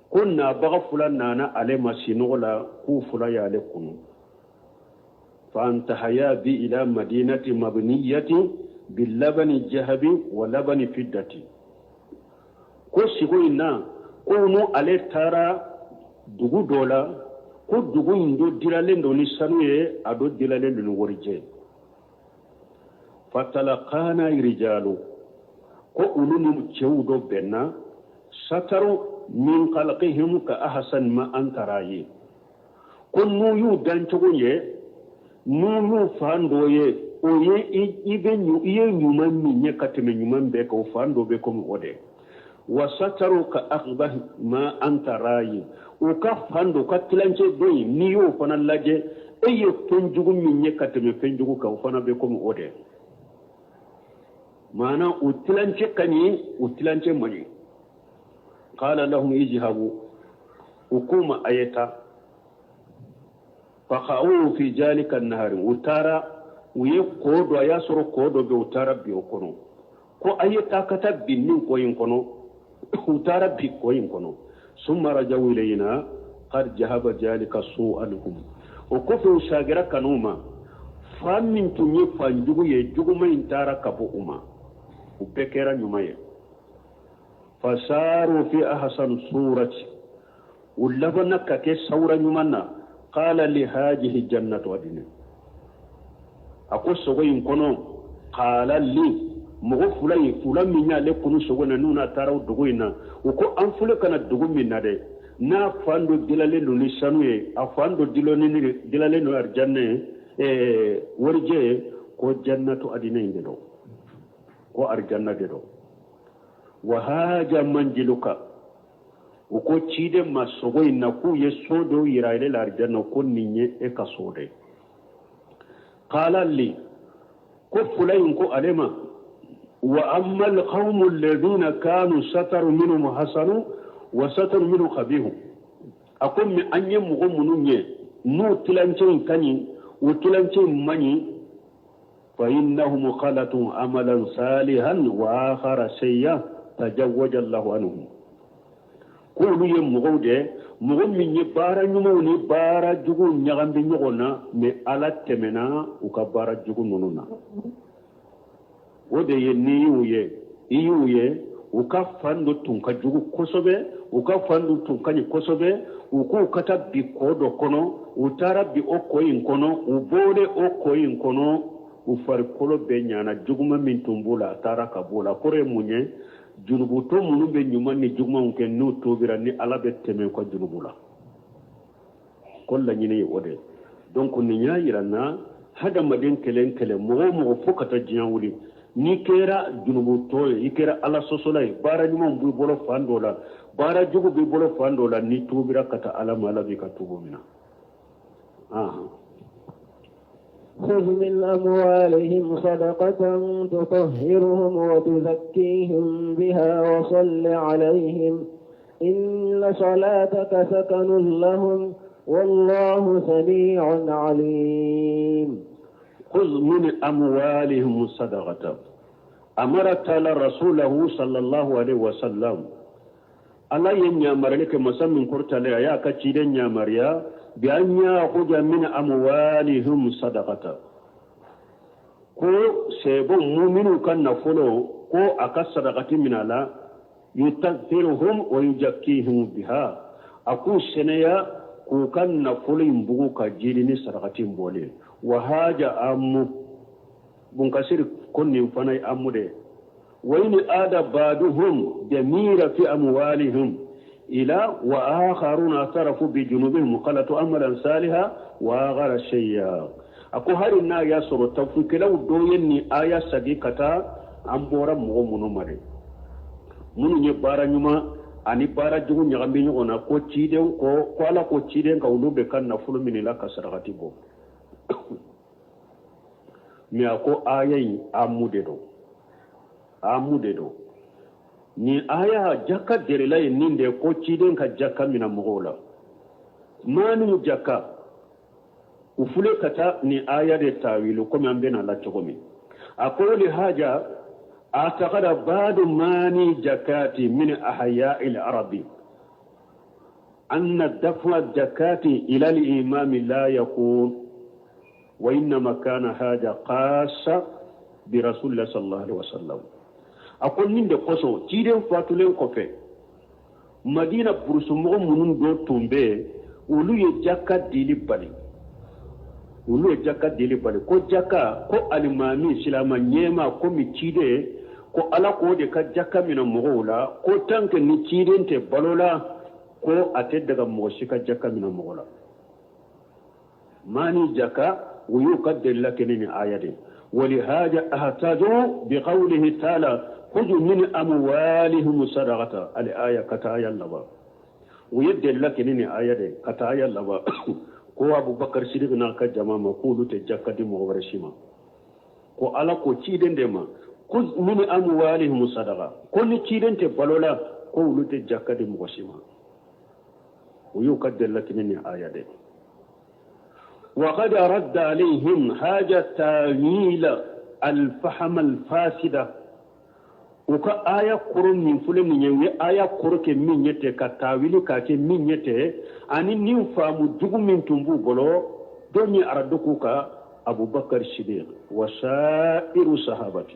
ko nabaga fila nana ale ma sinɔgɔ la, k'u fila y'ale kunu. Fa antahaya bi ila madinati mabniyati bilabani jahabi wa labani fiddati, ko sigo in na, ko nu ale taara dugu dɔ la, ko dugu in dɔ dilalen don ni sanu ye, a dɔ dilalen don ni warijɛ. Fatalaqana rijalu, ko olu ni cɛw dɔ bɛnna, sataru min khalqihim ka ahsan ma anta rayi, ko n'u y'u dancogo ye, n'u y'u fan dɔ ye, o ye i bɛ i ye ɲuman min ye ka tɛmɛ ɲuman bɛɛ kan, o fan dɔ bɛ komi o de. Wa sataru ka akhbah ma anta rayi, u ka fan dɔ, ka tilancɛ dɔ in, n'i y'o fana lajɛ, e ye fɛn jugu min ye ka tɛmɛ fɛn jugu kan, o fana bɛ komi o de. Maana u tilancɛ ka ɲi, u tilancɛ man ɲi. Qala lahum ijhabu, u k'u ma a ye taa. Faqa'u fi jalika nahari, u taara, u ye kɔ dɔ, a y'a sɔrɔ kɔ dɔ bɛ, u taara bin o kɔnɔ. Ko a ye taa ka taa bin nin kɔ in kɔnɔ, u taara bin kɔ in kɔnɔ. Summa rajau ilayna qad jahaba jalika su'anhum, o kɔfɛ u sagira ka n'u ma, fan min tun ye fan jugu ye, juguman in taara ka bɔ u ma, u bɛɛ kɛra ɲuman ye. Fasaru fi ahsan surati, u labanna ka kɛ sawura ɲuman na. Qala li hajihi jannatu adnin, a ko sogo in kɔnɔ, qala li mɔgɔ fila in, fila min y'ale kunu sogo na, n'u n'a taara o dugu in na, u ko an filɛ ka na dugu min na dɛ, n'a fan dɔ dilalen don ni sanu ye, a fan dɔ dilalen don arijanɛ ye, warijɛ ye, ko jannatu adinɛ in de don, ko arijanna de don. Wa haja manjiluka, u ko ciden ma sogo in na k'u ye so dɔw yira ale la arijanna, ko nin ye e ka so de. Qala li, ko fula in ko ale ma, wa amma alqawmu alladhina kanu sataru minhum hasanu wa sataru minhum khabihu, a ko mais an ye mɔgɔ minnu ye n'u tilancɛ in ka ɲi, u tilancɛ in man ɲi, fa innahum khalatu amalan salihan wa akhara sayya tajawwaja Allahu anhum, k'olu ye mɔgɔw de, mɔgɔ min ye baara ɲumanw ni baara juguw ɲagami ɲɔgɔn na, mais Ala tɛmɛna u ka baara jugu ninnu na. O de ye n'i y'u ye, i y'u ye, U ka fan dɔ tun ka jugu kosɛbɛ, u ka fan dɔ tun ka ɲi kosɛbɛ. U k'u ka taa bi kɔ dɔ kɔnɔ. U taara bi o kɔ in kɔnɔ, u bɔlen o kɔ in kɔnɔ, u farikolo bɛɛ ɲana. Juguman min tun b'u la, a taara ka b'o la. Kɔrɔ ye mun ye? Junubutɔ minnu bɛ ɲuman ni jugumanw kɛ, n'u tubira, ni Ala bɛ tɛmɛ u ka junubu la, ko laɲini ye o de ye. Donc nin y'a yira na, hadamaden kelen kelen, mɔgɔ o mɔgɔ, fo ka taa diɲɛ wuli, n'i kɛra junubutɔ ye, i kɛra Ala sɔsɔla ye, baara ɲuman b'i bolo fan dɔ la, baara jugu b'i bolo fan dɔ la, n'i tubira ka taa Ala ma, Ala b'i ka tubu minɛ. خذ من أموالهم صدقة تطهرهم وتزكيهم بها وصل عليهم إن صلاتك سكن لهم والله سميع عليم. خذ من أموالهم صدقة. أمر تعالى رسوله صلى الله عليه وسلم. Ala ye ɲamarili kɛ masa min kɔrɔtalen, a y'a ka ciden ɲamariya bi an ya'khudha min amwalihim sadaqata, ko sɛbɛn muminu ka nafolo, ko a ka sadakati minɛ a la. Yutahhiruhum wa yuzakkihim biha, a k'u sɛnɛya k'u ka nafolo in bugu ka jiri ni sarakati in bɔlen. Wa haja amu bunkasiri ko nin fana ye amu de ye. Wa in ada ba'duhum damira fi amwalihim ila wa akharuna atarafu bi junubihim khalatu amalan saliha wa akhara shay'a. A ko hali n'a y'a sɔrɔ tafsirikɛlaw dɔ ye nin aya sagi ka taa an bɔra mɔgɔ minnu ma dɛ, minnu ye baara ɲuman ani baara jugu ɲagami ɲɔgɔn na, ko ciden ko ko Ala ko ciden ka olu bɛ ka nafolo minɛ la ka sarakati bɔ. Mais a ko aya in amu de don, amu de don. Nin aya jaka derela ye nin de, ko ciden ka jaka minɛ mɔgɔw la, maaniw jaka. U fule ka taa nin aya de tawilu, komi an bɛna la cogo min. A ko li haja atakada badu mani jakati min ahya'il arabi anna dafa jakati ila al-imami la yakun wa innama kana haja khassa bi rasulillah sallallahu alaihi wasallam. A ko nin de kosɔn, ciden fatulen kɔfɛ, Madina burusumɔgɔ minnu dɔ tun bɛ yen, olu ye jaka dili bali, olu ye jaka dili bali, ko jaka ko alimami silama ɲɛma komi ciden, ko Ala k'o de ka jaka minɛ mɔgɔw la, ko tant que ni ciden tɛ balo la, ko a tɛ daga mɔgɔ si ka jaka minɛ mɔgɔ la, maani jaka. U y'u ka delila kɛ ni nin aya de. Walihaja ahtaju bi qawlihi ta'ala khudhu min amwalihim sadaqata al aya, ka taa aya laban. U ye delila kɛ ni nin aya de ka taa aya laban, ko Abubakar Sidiki n'a ka jama ma k'olu tɛ jaka di mɔgɔ wɛrɛ si ma, ko Ala ko ciden de ma khudh min amwalihim sadaqa, ko ni ciden tɛ balo la, ko olu tɛ jaka di mɔgɔ si ma. U y'u ka delila kɛ ni nin aya de. وقد رد عليهم هذا التاويل الفهم الفاسدة. U ka aya kɔrɔ min filɛ nin ye, u ye aya kɔrɔ kɛ min ye ten, ka tawili k'a kɛ min ye ten, ani nin faamu jugu min tun b'u bolo, dɔ ye aradu k'u ka Abubakar Sidiq wa sa'iru sahabati,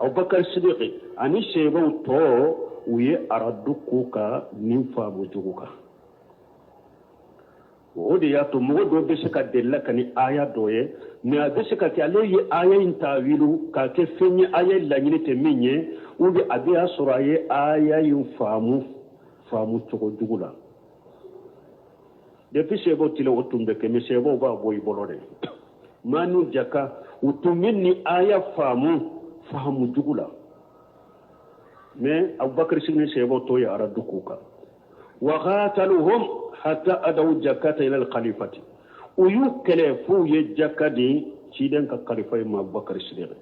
Abubakar Sidiq ani sebaw tɔ, u ye aradu k'u ka nin faamu jugu kan. O de y'a to mɔgɔ dɔ bɛ se ka delila ka ni aya dɔ ye, mais a bɛ se ka kɛ ale ye aya in tawilu k'a kɛ fɛn ye aya laɲini tɛ min ye, ou bien a bɛ y'a sɔrɔ a ye aya in faamu faamu cogo jugu la. Depuis sɛbɛw tile, o tun bɛ kɛ, mais sɛbɛw b'a bɔ i bolo de. Manu jaka, u tun bɛ ni aya faamu faamu jugu la, mais Abubakar Sidiki ni sɛbɛw tɔ ye aradu k'u kan. Wa qataluhum hatta adaw jakata ila al-khalifati, u y'u kɛlɛ f'u ye jaka di ciden ka kalifa ma, Abubakar Sidiki,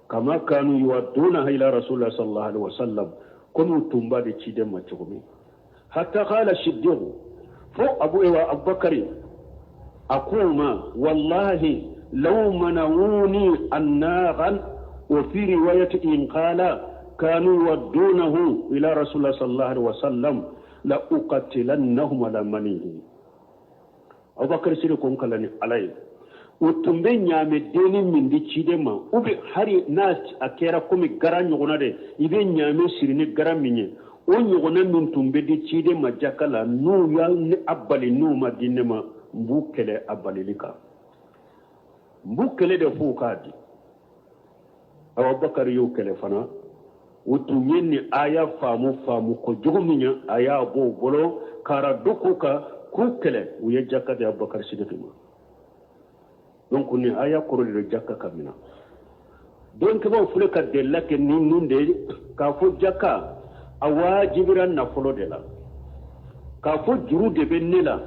kama kanu yuwaddunaha ila rasulillah sallallahu alaihi wasallam, komi u tun b'a di ciden ma cogo min. Hatta qala Siddiq, fo abu ewa Abubakari a ko ma: wallahi law manawuni annaghan. Wa fi riwayati in qala kanu yuwaddunahu ila rasulillah sallallahu alaihi wasallam la uqatilannahum ala manihi. Abubakar Sidiki ko n kala ni Ala ye. U tun bɛ ɲaamɛ dennin min di ciden ma, ou bien hali n'a a kɛra komi garan ɲɔgɔnna de, i bɛ ɲaamɛ siri ni garan min ye, o ɲɔgɔnna min tun bɛ di ciden ma jaka la, n'u y'a bali, n'u ma di ne ma, n b'u kɛlɛ a balili kan, n b'u kɛlɛ de f'u k'a di. Abubakar y'u kɛlɛ fana. U tun ye nin aya faamu faamu ko jugu min ye, a y'a bɔ u bolo k'ara dɔ k'u kan k'u kɛlɛ. U ye jaka di Abubakar Sidiki ma. Donc nin aya kɔrɔ de don jaka ka mina. Dɔnnikɛbaaw filɛ ka delila kɛ ni nin de ye k'a fɔ jaka a wajibira nafolo de la, k'a fɔ juru de bɛ ne la,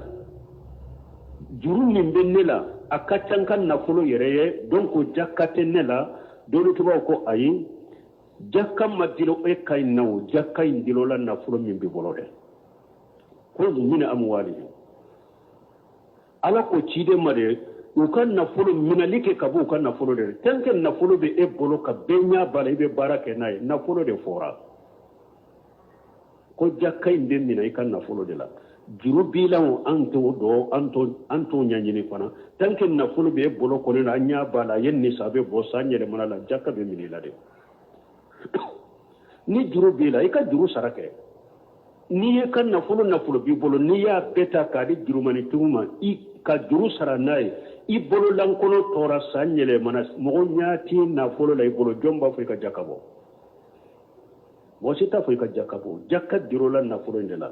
juru min bɛ ne la a ka ca n ka nafolo yɛrɛ ye, donc jaka tɛ ne la. Dɔnnikɛbaaw ko ayi, jaka ma dilo e ka in na, o jaka in dilo la nafolo min b'i bolo dɛ. Khudh min amwalihim, Ala ko ciden ma de u ka nafolo minɛli kɛ ka bɔ u ka nafolo de. Tant que nafolo bɛ e bolo ka bɛɛ ɲɛ b'a la, i bɛ baara kɛ n'a ye, nafolo de fɔra ko jaka in bɛ minɛ i ka nafolo de la. Juru b'i la o, an t'o dɔn, an t'o ɲɛɲini fana. Tant que nafolo bɛ e bolo kɔni na, an ɲɛ b'a la, a ye nisabu bɔ san yɛlɛmana la, jaka bɛ minɛ i la de. Ni juru b'i la, i ka juru sara kɛ. N'i ye ka nafolo nafolo b'i bolo, n'i y'a bɛɛ ta k'a di jurumanitigiw ma, i ka juru sara n'a ye, i bolo lankolon tora san yɛlɛmana, mɔgɔ ɲɛ t'i nafolo la i bolo, jɔn b'a fɔ i ka jaka bɔ? Mɔgɔ si t'a fɔ i ka jaka bɔ. Jaka dir'o la nafolo in de la.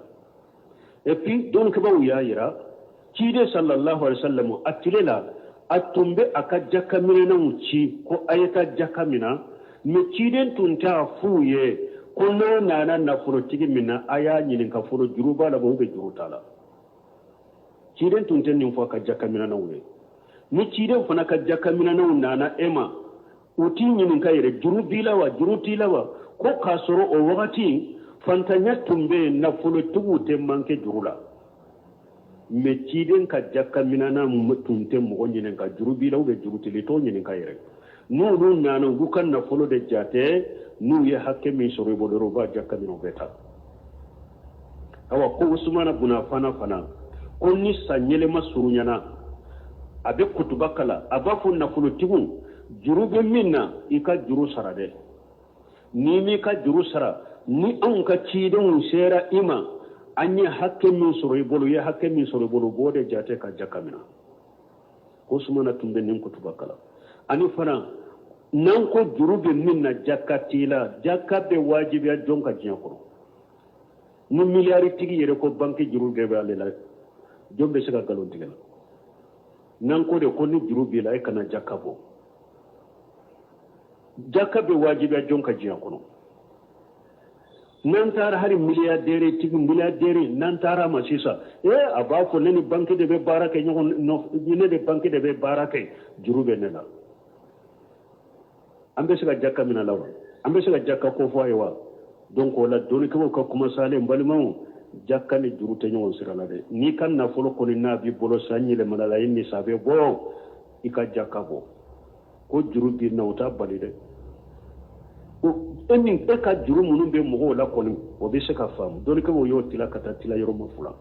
Et puis dɔnnikɛbaaw y'a yira ciden sallallahu alaihi wasallam a tile la, a tun bɛ a ka jaka minɛnanw ci ko a ye taa jaka mina, mais ciden tun t'a f'u ye ko n'a nana nafolotigi min na, a y'a ɲininka fɔlɔ juru b'a la ou bien juru t'a la. Ciden tun tɛ nin fɔ a ka jaka minɛnanw ye. Ni ciden fana ka jaka minɛnanw nana e ma, u t'i ɲininka yɛrɛ juru b'i la wa, juru t'i la wa, ko k'a sɔrɔ o wagati fantanya tun bɛ yen, nafolotigiw tɛ manqué juru la. Mais ciden ka jaka minɛna tun tɛ mɔgɔ ɲininka juru b'i la ou bien juru t'i la, i t'o ɲininka yɛrɛ. N'olu nana, u b'u ka nafolo de jate, n'u ye hakɛ min sɔrɔ i bolo dɔrɔn, u b'a jaka minɛ, u bɛ taa. Awa ko Usumana buna Afana fana ko ni san yɛlɛma surunyana, a bɛ kutuba kalan, a b'a fɔ nafolotigiw, juru bɛ min na, i ka juru sara dɛ. N'i m'i ka juru sara, ni anw ka cidenw sera i ma, an ye hakɛ min sɔrɔ i bolo, i ye hakɛ min sɔrɔ i bolo, u b'o de jate ka jaka minɛ. Usumana tun bɛ nin kutuba kalan. Ani fana n'an ko juru bɛ min na, jaka t'i la, jaka bɛ wajibiya jɔn kan diɲɛ kɔnɔ? Ni miliyaritigi yɛrɛ ko banki juru de bɛ ale la, jɔn bɛ se ka nkalon tigɛ la? N'an ko de ko ni juru b'i la, e kana jaka bɔ, jaka bɛ wajibiya jɔn kan diɲɛ kɔnɔ? N'an taara hali milliardaire tigi, milliardaire, n'an taara a ma sisan, ee a b'a fɔ ne ni banki de bɛ baara kɛ ɲɔgɔn nɔfɛ, ne de banki de bɛ baara kɛ, juru bɛ ne la. An bɛ se ka jaka minɛ la wa? An bɛ se ka jaka ko fɔ a ye wa? Donc o la dɔnnikɛlaw ka kuma salen, balimaw, jaka ni juru tɛ ɲɔgɔn sira la dɛ. N'i ka nafolo kɔni n'a b'i bolo san yɛlɛmana la, i nisabu bɔ, i ka jaka bɔ. Ko juru b'i na, o t'a bali dɛ. E min e ka juru minnu bɛ mɔgɔw la kɔni, o bɛ se ka faamu. Dɔnnikɛlaw y'o tila ka taa tila yɔrɔ ma fila.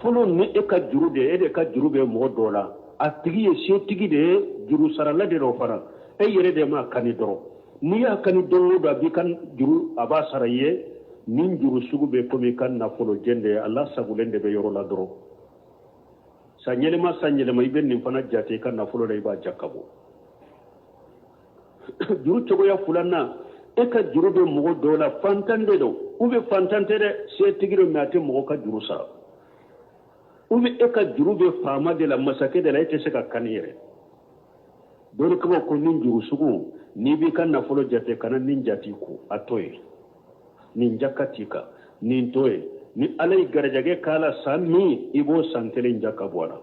Fɔlɔ, ni e ka juru de, e de ka juru bɛ mɔgɔ dɔ la, a tigi ye setigi de ye, juru sarala de don fana, e yɛrɛ de m'a kani dɔrɔn. N'i y'a kani don o don, a b'i ka juru, a b'a sara i ye. Nin juru sugu bɛ komi i ka nafolo jɛn de ye, a lasagolen de bɛ yɔrɔ la dɔrɔn. San yɛlɛma san yɛlɛma, i bɛ nin fana jate i ka nafolo la, i b'a jaka bɔ. Juru cogoya filanan, e ka juru bɛ mɔgɔ dɔw la, fantan de don ou bien fantan tɛ dɛ, setigi don, mais a tɛ mɔgɔ ka juru sara. Ou bien e ka juru bɛ faama de la, masakɛ de la, e tɛ se ka kani yɛrɛ. Dɔnnikɛlaw ko nin juru sugu, n'i b'i ka nafolo jate, kana nin jate ko a to yen, nin jaka t'i kan, nin to yen. Ni Ala ye garijɛgɛ k'a la san min, i b'o san kelen jaka bɔ a la.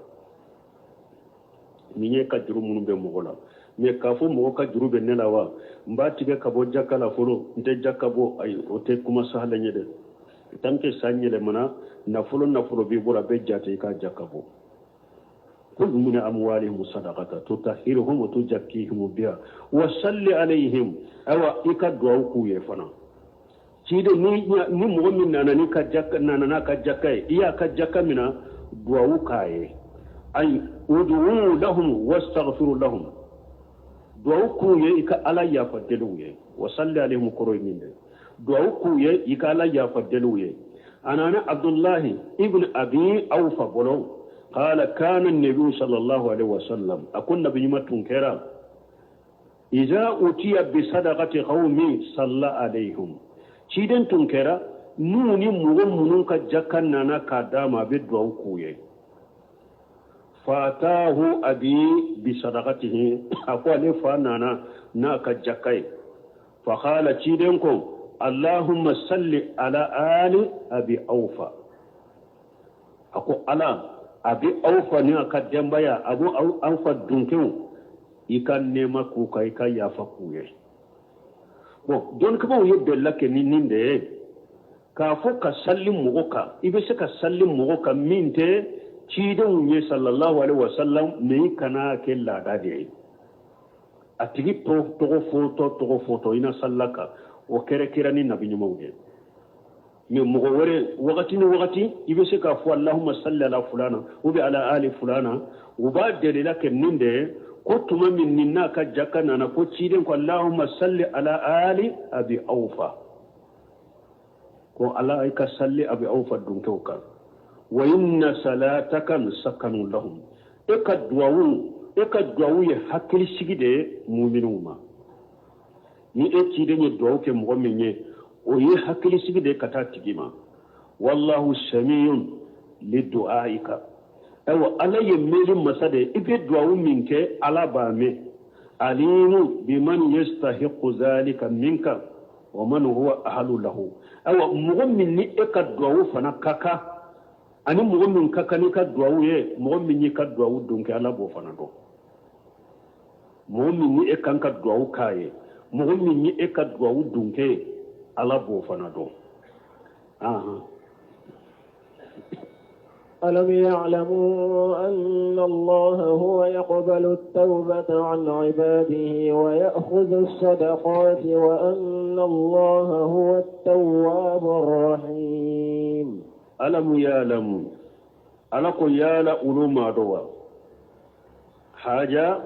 Nin ye ka juru minnu bɛ mɔgɔ la. Mais k'a fɔ mɔgɔ ka juru bɛ ne la wa, n b'a tigɛ ka bɔ jaka la fɔlɔ, n tɛ jaka bɔ, ayi, o tɛ kuma sahalen ye dɛ. Tant que san yɛlɛmana, nafolo nafolo b'i bolo, a bɛ jate, i ka jaka bɔ. Khudh min amwalihim sadaqata tutahhiruhum wa tuzakkihim biha wa salli alayhim. Ayiwa, i ka duwawu k'u ye fana. Ciden, ni mɔgɔ min nana n'i ka jaka, nana n'a ka jaka ye, i y'a ka jaka minɛ, duwawu k'a ye. Ay ud'u lahum wastaghfiru lahum, duwawu k'u ye, i ka Ala yafa deli u ye. Wa salli alayhim kɔrɔ ye min de, duwawu k'u ye, i ka Ala yafa deli u ye. A nana Abdullahi ibn Abi Awfa bolo, qala kana nabiyu sallallahu alaihi wasallam, a ko Nabi ɲuman tun kɛra, iza utiya bi sadaqati qawmi salla alayhim, ciden tun kɛra n'u ni mɔgɔ minnu ka jaka nana k'a d'a ma, a bɛ duwawu k'u ye. Fatahu abi bi sadaqatihi, a ko ale fa nana n'a ka jaka ye. Faqala, ciden ko, allahumma salli ala ali Abi Awfa, a ko Ala, Abi Awfa ni a ka denbaya, Abu Awfa dunkew, i ka nɛɛma k'u kan, i ka yafa k'u ye. Bon, dɔnnikɛbaaw ye delila kɛ ni nin de ye k'a fɔ ka salli mɔgɔ kan, i bɛ se ka salli mɔgɔ kan min tɛ cidenw ye sallallahu alaihi wasallam, mais i kana kɛ laada de ye. A tigi tɔgɔ fɔtɔ, tɔgɔ fɔtɔ i na salla kan, o kɛra kira ni nabi ɲumanw ye. Mais mɔgɔ wɛrɛ, wagati ni wagati, i bɛ se k'a fɔ allahumma salli ala fulana ou bien ala ali fulana. U b'a delila kɛ nin de ye ko tuma min nin n'a ka jaka nana, ko ciden ko allahumma salli ala ali Abi Awfa, ko Ala, i ka salli Abi Awfa dunkew kan. Wa inna salataka sakanu lahum, e ka duwawu ye hakilisigi de ye muminuw ma. Ni e ciden ye duwawu kɛ mɔgɔ min ye, o ye hakilisigi de ye ka taa tigi ma. Wallahu samiyun li du'aika, ayiwa, Ala ye meli masa de ye, i bɛ duwawu min kɛ, Ala b'a mɛn. Alimu biman yastahiqu zalika minka wa man huwa ahlu lahu, ayiwa, mɔgɔ min ni e ka duwawu fana ka kan, ani mɔgɔ min ka kan n'i ka duwawu ye, mɔgɔ min y'i ka duwawu don kɛ, Ala b'o fana dɔn. Mɔgɔ min ni e kan ka duwawu k'a ye, mɔgɔ min ye e ka duwawu dun kɛ, Ala b'o fana dɔn. Ahan. ألم يعلموا أن الله هو يقبل التوبة عن عباده ويأخذ الصدقات وأن الله هو التواب الرحيم؟ ألم يعلموا، Ala ko yala olu ma dɔn wa? Haja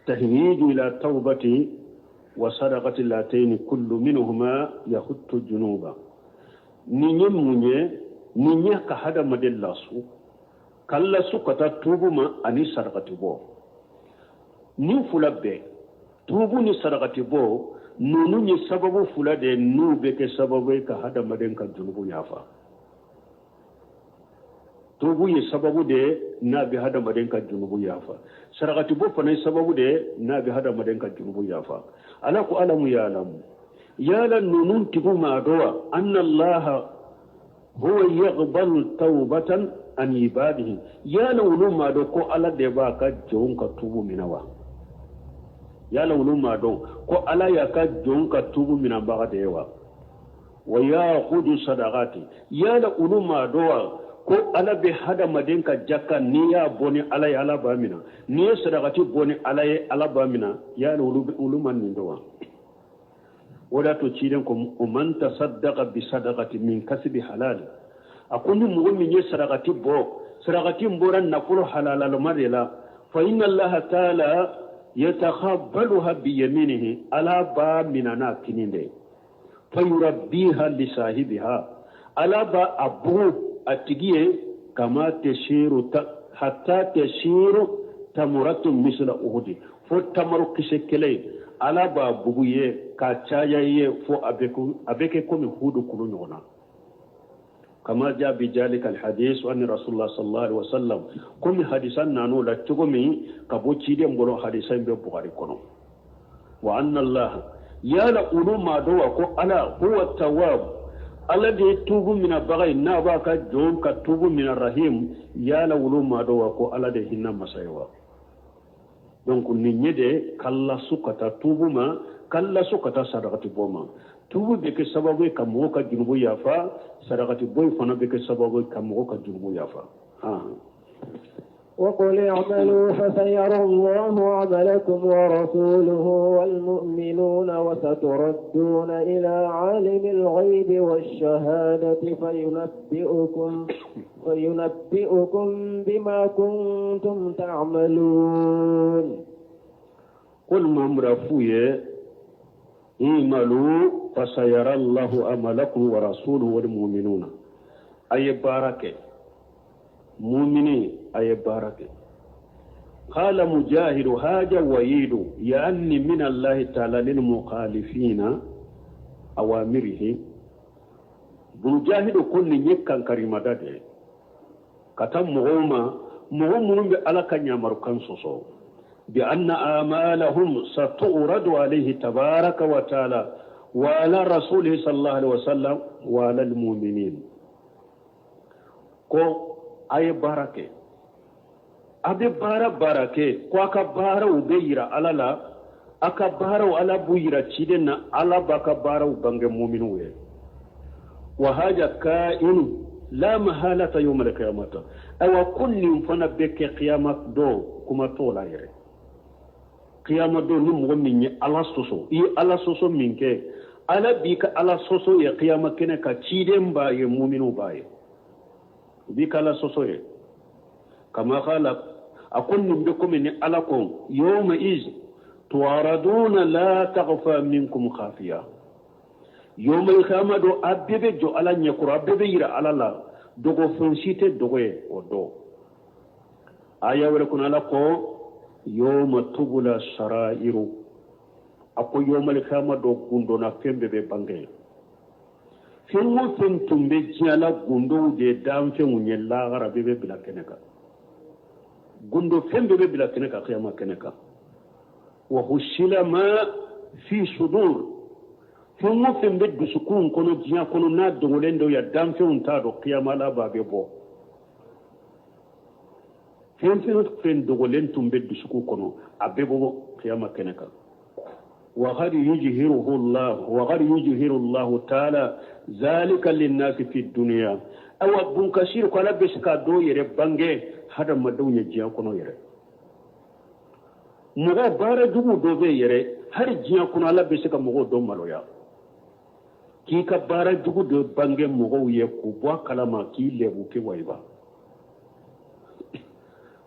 تهييج إلى التوبة وصدقة، اللتين كل منهما يحط الذنوب. Nin ye mun ye? Nin ye ka hadamaden lasu, ka lasu ka taa tuubu ma ani sarakati bɔ. Nin fila bɛɛ, tuubu ni sarakati bɔ, ninnu ye sababu fila de ye n'u bɛ kɛ sababu ye ka hadamaden ka junubu yafa. Tuubu ye sababu de ye n'a bɛ hadamaden ka junubu yafa, sarakati bɔ fana ye sababu de ye n'a bɛ hadamaden ka junubu yafa. Ala ko ألم يعلموا, yala ninnu tigiw ma dɔn wa? أن الله هو يقبل التوبة عن عباده, yala olu ma dɔn ko Ala de b'a ka jɔnw ka tuubu minɛ wa? Yala olu ma dɔn ko Ala y'a ka jɔnw ka tuubu minɛbaga de ye wa? ويأخذ الصدقات, yala olu ma dɔn wa ko Ala bɛ hadamaden ka jaka, n'i y'a bɔ ni Ala ye, Ala b'a minɛ, n'i ye sarakati bɔ ni Ala ye, Ala b'a minɛ? Yala olu ma nin dɔn wa? O de y'a to ciden ko ومن تصدق بصدقة من كسب حلال, a ko ni mɔgɔ min ye sarakati bɔ, sarakati bɔra nafolo halalalama de la, فإن الله تعالى يتقبلها بيمينه, Ala b'a minɛ n'a kinin de, فيربيها لصاحبها, Ala b'a a bugu a tigi ye, كما تصير حتى تصير تمرة مثل أحد, fo tamaro kisɛ kelen, Ala b'a bugu ye k'a caya ye fo a bɛ kɛ komi Hudu kulu ɲɔgɔn na. كما جاء بذلك الحديث عن رسول الله صلى الله عليه وسلم, komi hadisa nan'o la cogo min ka bɔ ciden bolo, hadisa in bɛ Bukari kɔnɔ. وأن الله, yala olu maa dɔn wa ko Ala هو التواب, Ala de ye tuubu minɛbaga ye n'a b'a ka jɔn ka tuubu minɛ, الرحيم, yala olu maa dɔn wa ko Ala de ye hinɛ masa ye wa? Donc nin ye de k'ala su ka taa tuubu ma, k'ala su ka taa sarakati bɔ ma. Tuubu bɛ kɛ sababu ye ka mɔgɔw ka junubu yafa, sarakati bɔ fana bɛ kɛ sababu ye ka mɔgɔw ka junubu yafa. وقل اعملوا فسيرى الله عملكم ورسوله والمؤمنون وستردون إلى عالم الغيب والشهادة فينبئكم, فينبئكم بما كنتم تعملون. قل ممرفوية اعملوا فسيرى الله عملكم ورسوله والمؤمنون. أي بارك مؤمنين أي بارك. قال مجاهد هذا وعيد يعني من الله تعالى للمخالفين أوامره. مجاهد كل يكن كريمة ده كتم مغوما مغوم على كان يمركن سوسو بأن آمالهم ستعرض عليه تبارك وتعالى وعلى رسوله صلى الله عليه وسلم وعلى المؤمنين. ko aye baara kɛ a bɛ baara baara kɛ ko a ka baaraw bɛ yira Ala la, a ka baaraw Ala b'u yira ciden na, Ala b'a ka baaraw bange mu'miniw ye. Wa haja ka'inu la mahalata yawm al-qiyamah. Awa ko nin fana bɛ kɛ kiyama don, kuma t'o la yɛrɛ. Kiyama don ni mɔgɔ min ye Ala sɔsɔ, i ye Ala sɔsɔ min kɛ, Ala b'i ka Ala sɔsɔ ye kiyama kɛnɛ kan, ciden b'a ye, mu'miniw b'a ye, u b'i ka Ala sɔsɔ ye. Kama qala a ko nin bɛ komi ni Ala ko yawma iz tu'raduna la takhfa minkum khafiya. Yawma al-qiyamah don a bɛɛ bɛ jɔ Ala ɲɛkɔrɔ, a bɛɛ bɛ yira Ala la, dogofɛn si tɛ dogo ye o don. Aya wɛrɛ kɔnɔ Ala ko yawma tubla sarairu, a ko yawma al-qiyamah don gundonna fɛn bɛɛ bɛ bange. Fɛn o fɛn tun bɛ diɲɛ la gundow de danfɛnw ye, lahara bɛɛ bɛ bila kɛnɛ kan. Gundo fɛn bɛɛ bɛ bila kɛnɛ kan kiyama kɛnɛ kan. Wa husila ma fi sudur, fɛn o fɛn bɛ dusukun kɔnɔ diɲɛ kɔnɔ n'a dogolen don ya danfɛnw t'a dɔn, kiyama la b'a bɛ bɔ. Fɛn fɛn dogolen tun bɛ dusukun kɔnɔ a bɛ bɔ kiyama kɛnɛ kan. وقد يجهره الله وقد يجهر الله تعالى ذلك للناس في الدنيا. أو ابن كثير قال بس كادو يري بانغي هذا ما دون يجيا كونو يري مغو بارا جوغو دو بي يري هر جيا كونو الله بس كا مغو دو مالويا كي كا بارا جوغو دو بانغي مغو يكو بوا كلاما كي لبو كي وايبا.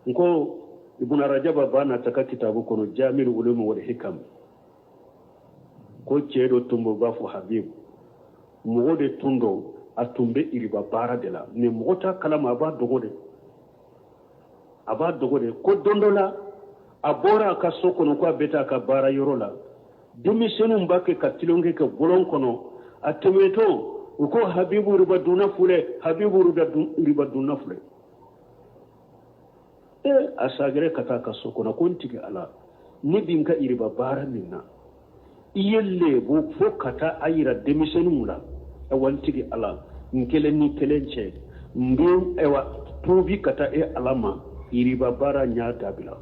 نكو ابن رجب بانا تكا كتابو كونو جامع العلوم والحكم ko cɛ dɔ tun bɛ u b'a fɔ Habibu, mɔgɔ de tun don, a tun bɛ iriba baara de la, mɛ mɔgɔ t'a kalama, a b'a dogo de, a b'a dogo de. Ko don dɔ la a bɔra a ka so kɔnɔ ko a bɛ taa a ka baara yɔrɔ la, denmisɛnninw b'a kɛ ka tulonkɛ kɛ bɔlɔn kɔnɔ, a tɛmɛtɔ u ko Habibu riba dunna filɛ, Habibu riba dunna filɛ. A sagɛrɛ ka taa a ka so kɔnɔ ko n tigi Ala, ne bi n ka iriba baara min na, i ye lebu fo ka taa a yira denmisɛnninw la, awa n tigi Ala, n kelen ni kelen cɛ, n bɛ ayiwa tuubi ka taa e Ala ma, yiriba baara n y'a dabila.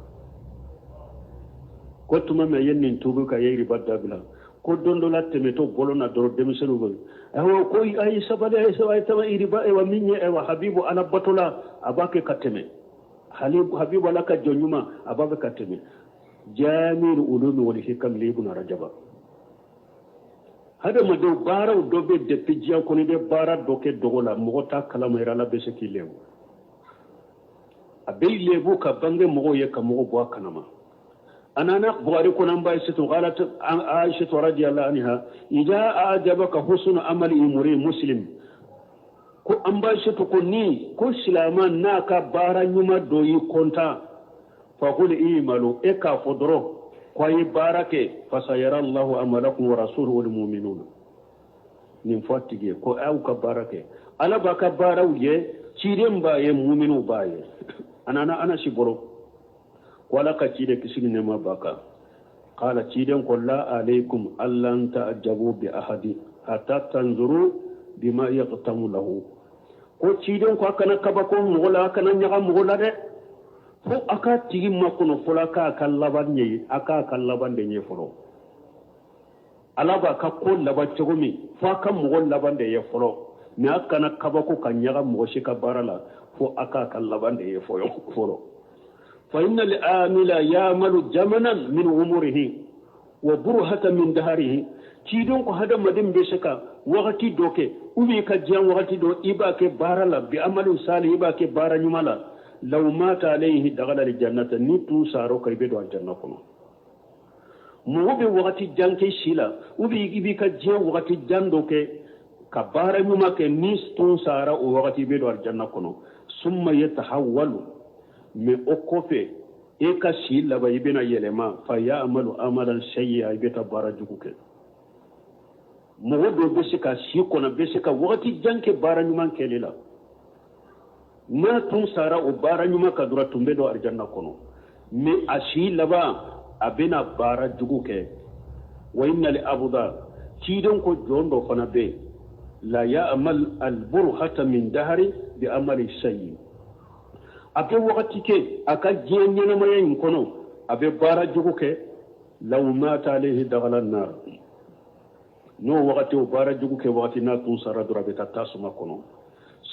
Ko tuma min a ye nin tuubi ka ye yiriba dabila, ko don dɔ la tɛmɛtɔ bɔlɔn na dɔrɔn denmisɛnninw bɛ ayiwa ko a ye sabali, a ye sabali, a ye sabali, yiriba ayiwa min ye ayiwa Habibu Ala batola a b'a kɛ ka tɛmɛ, Habibu Ala ka jɔn ɲuman a b'a kɛ ka tɛmɛ. Jaamiul ulumi wal hikam li Ibn Rajaba. Hadamadenw baaraw dɔ bɛ depuis diɲɛ kɔnɔ, i bɛ baara dɔ kɛ dogo la, mɔgɔ t'a kalama yɛrɛ, Ala bɛ se k'i lebu. A bɛ lebu ka bange mɔgɔw ye ka mɔgɔw bɔ a kalama. A nana Bukhari kɔnɔ an ba Aisatu qalat Aisatu radiyallahu anha idha a'jabaka husnu amali imri muslim, ko an ba Aisatu ko ni ko silama n'a ka baara ɲuman dɔ y'i kɔntan, faqul i'malu, e k'a fɔ dɔrɔn ko a ye baara kɛ, fasayara Allahu amalakum wa rasuluhu wal mu'minuna. Nin fɔ a tigi ye ko aw ka baara kɛ, Ala b'a ka baaraw ye, ciden b'a ye, mu'miniw b'a ye. A nana Anasi bolo ko Ala ka ciden kisi ni nɛɛma b'a kan, qala ciden ko la alaykum allan ta'jabu bi ahadi hatta tanzuru bima yaqtamu lahu. Ko ciden ko a kana kabako mɔgɔ la, a kana ɲaga mɔgɔ la dɛ, fo a ka tigi makɔnɔ fɔlɔ, a k'a ka laban ɲɛ ye, a k'a ka laban de ɲɛ fɔlɔ. Ala b'a ka ko laban cogo min, fo a ka mɔgɔ laban de ye fɔlɔ, mɛ a kana kabako ka ɲaga mɔgɔ si ka baara la, fo a k'a ka laban de ye fɔlɔ. Fa inna al-amila ya'malu jamanan min umurihi wa burhata min daharihi. Ciden ko hadamaden bɛ se ka wagati dɔ kɛ, ou bien i ka diɲɛ wagati dɔ i b'a kɛ baara la, bi amalin salih, i b'a kɛ baara ɲuman la. Law mata alayhi dakhala al-jannata, ni tun sara o kan i bɛ don aljanna kɔnɔ. Mɔgɔ bɛ wagati jan kɛ si la, ou bien i b'i ka diɲɛ wagati jan dɔ kɛ ka baara ɲuman kɛ, ni tun sara o wagati i bɛ don aljanna kɔnɔ. Summa yatahawwalu, mais o kɔfɛ e ka si laban i bɛna yɛlɛma, fa ya'malu amalan sayyi'a, i bɛ taa baara jugu kɛ. Mɔgɔ dɔ bɛ se ka si kɔnɔ, bɛ se ka wagati jan kɛ baara ɲuman kɛli la, n'a tun sara o baara ɲuman kan dɔrɔn tun bɛ don alijanna kɔnɔ, mais a si laban a bɛna baara jugu kɛ. Wa inna li abuda, ciden ko jɔn dɔ fana bɛ yen, la ya'mal alburhata min dahari bi amali sayyi, a bɛ wagati kɛ a ka diɲɛ ɲɛnamaya in kɔnɔ a bɛ baara jugu kɛ, law mata alayhi dakhala an-nar, n'o wagati o baara jugu kɛ wagati n'a tun sara dɔrɔn a bɛ taa tasuma kɔnɔ.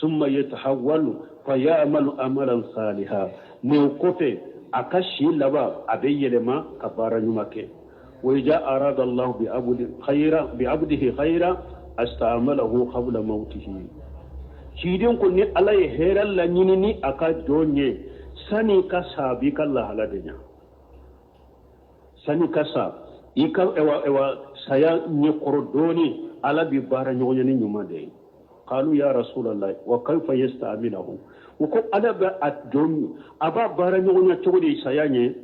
Summa yatahawwalu fa ya'malu amalan saliha, mais o kɔfɛ a ka si laban a bɛ yɛlɛma ka baara ɲuman kɛ. Wa idha arada Allahu bi abdihi khayra asta'malahu qabla mawtihi. Ciden ko ni Ala ye hɛrɛ laɲini ni a ka jɔn ye, sani ka sa a b'i ka lahala de ɲa, sani ka sa i ka ewa saya ɲɛkɔrɔ dɔɔni, Ala b'i baara ɲɔgɔnya ni ɲuman de ye. Qalu ya rasulallah wa kayfa yasta'milahu, u ko Ala bɛ a jɔn a b'a baara ɲɔgɔnya cogo di saya ɲɛ?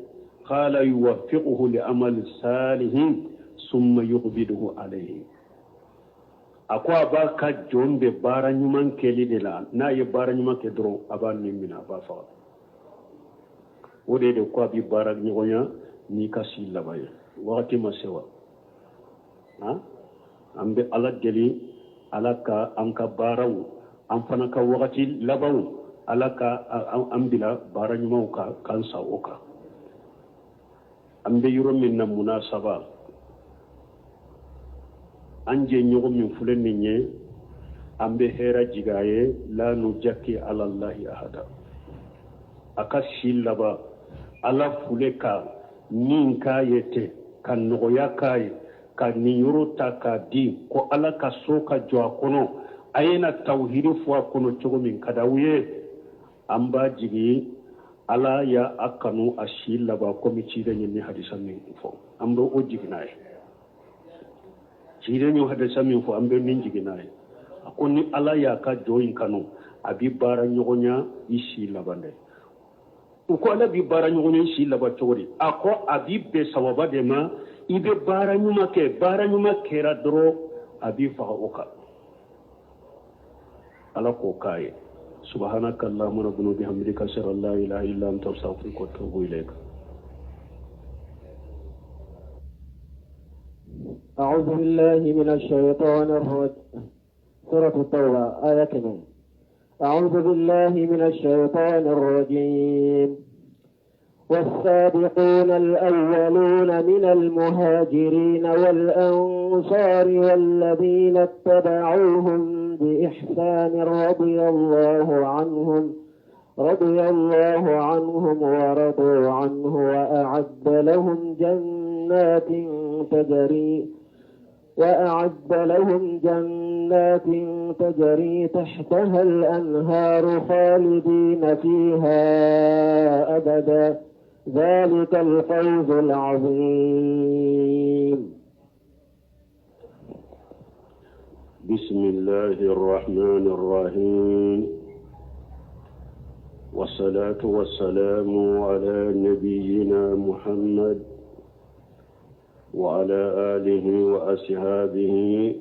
Qala yuwaffiquhu li amali salihin summa yuqbiduhu alayhi. A ko a b'a ka jɔn bɛ baara ɲuman kɛli de la, n'a ye baara ɲuman kɛ dɔrɔn a b'a ni minɛ, a b'a faga. O de ko a bɛ baara ɲɔgɔnya n'i ka si laban ye. Wagati ma se wa? An bɛ Ala deli, Ala ka an ka baaraw, an fana ka wagati labanw, Ala ka an bila baara ɲumanw kan, k'an sa o kan. An bɛ yɔrɔ min na munasaba, an jɛ ɲɔgɔn min filɛ nin ye, an bɛ hɛrɛ jigin a ye, la nujaki ala Allahi ahada. A ka si laban Ala fule ka nin k'a ye ten, ka nɔgɔya k'a ye, ka nin yɔrɔ ta k'a di, ko Ala ka so ka jɔ a kɔnɔ, a ye na tawhidi fɔ a kɔnɔ cogo min ka d'aw ye. An b'a jigin Ala y'a kanu a si laban komi ciden ye ni hadisa min fɔ, an bɛ o jigin n'a ye. Ciden ye hadisa min fɔ, an bɛ min jigin n'a ye. A ko ni Ala y'a ka jɔ in kanu, a bɛ baara ɲɔgɔnya i si laban dɛ. U ko Ala bɛ baara ɲɔgɔnya i si laban cogo di? A ko a b'i bɛn sawaba de ma, i bɛ baara ɲuman kɛ, baara ɲuman kɛra dɔrɔn a b'i faga o kan. Ala k'o k'a ye. Subhanaka Allahumma rabbana bihamdika ashhadu an la ilaha illa anta astaghfiruka wa atubu ilayk. أعوذ بالله من الشيطان الرجيم. سورة التوبة آية 8. أعوذ بالله من الشيطان الرجيم. والسابقون الأولون من المهاجرين والأنصار والذين اتبعوهم بإحسان رضي الله عنهم ورضوا عنه وأعد لهم جنات تجري تحتها الأنهار خالدين فيها أبدا ذلك الفوز العظيم. بسم الله الرحمن الرحيم، والصلاة والسلام على نبينا محمد وعلى آله وأصحابه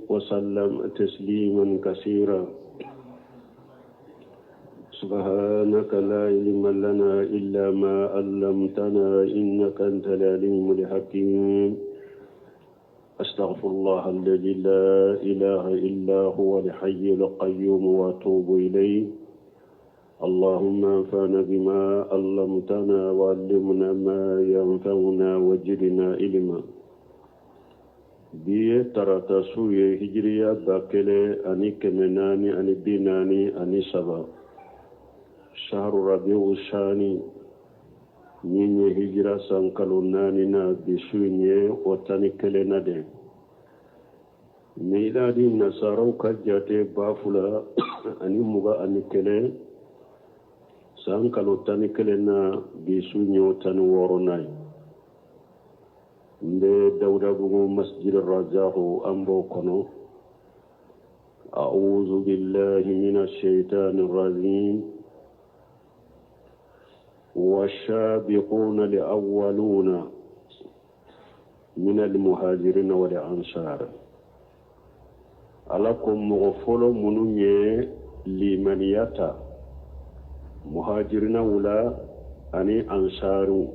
وسلم تسليما كثيرا. سبحانك لا علم لنا إلا ما علمتنا إنك أنت العليم الحكيم. أستغفر الله الذي لا إله إلا هو الحي القيوم وأتوب إليه. اللهم انفعنا بما علمتنا وعلمنا ما ينفعنا وزدنا علما. Bi ye tarata su ye, hijiriya 1443, shahru rabiu sani, Min ye hijira san kalo naaninan, bi su in ye o 11nan de. Miladi nasaraw ka jate 2021 san kalo 11nan, bi su in ye o 16nan ye. N bɛ Dawudabugu Masjid Razaku, an b'o kɔnɔ. A'udhu billahi minash shaitani rajim. والسابقون الأولون من المهاجرين والأنصار. Ala ko mɔgɔ fɔlɔ minnu ye limaniya ta muhajirinaw la ani ansaru,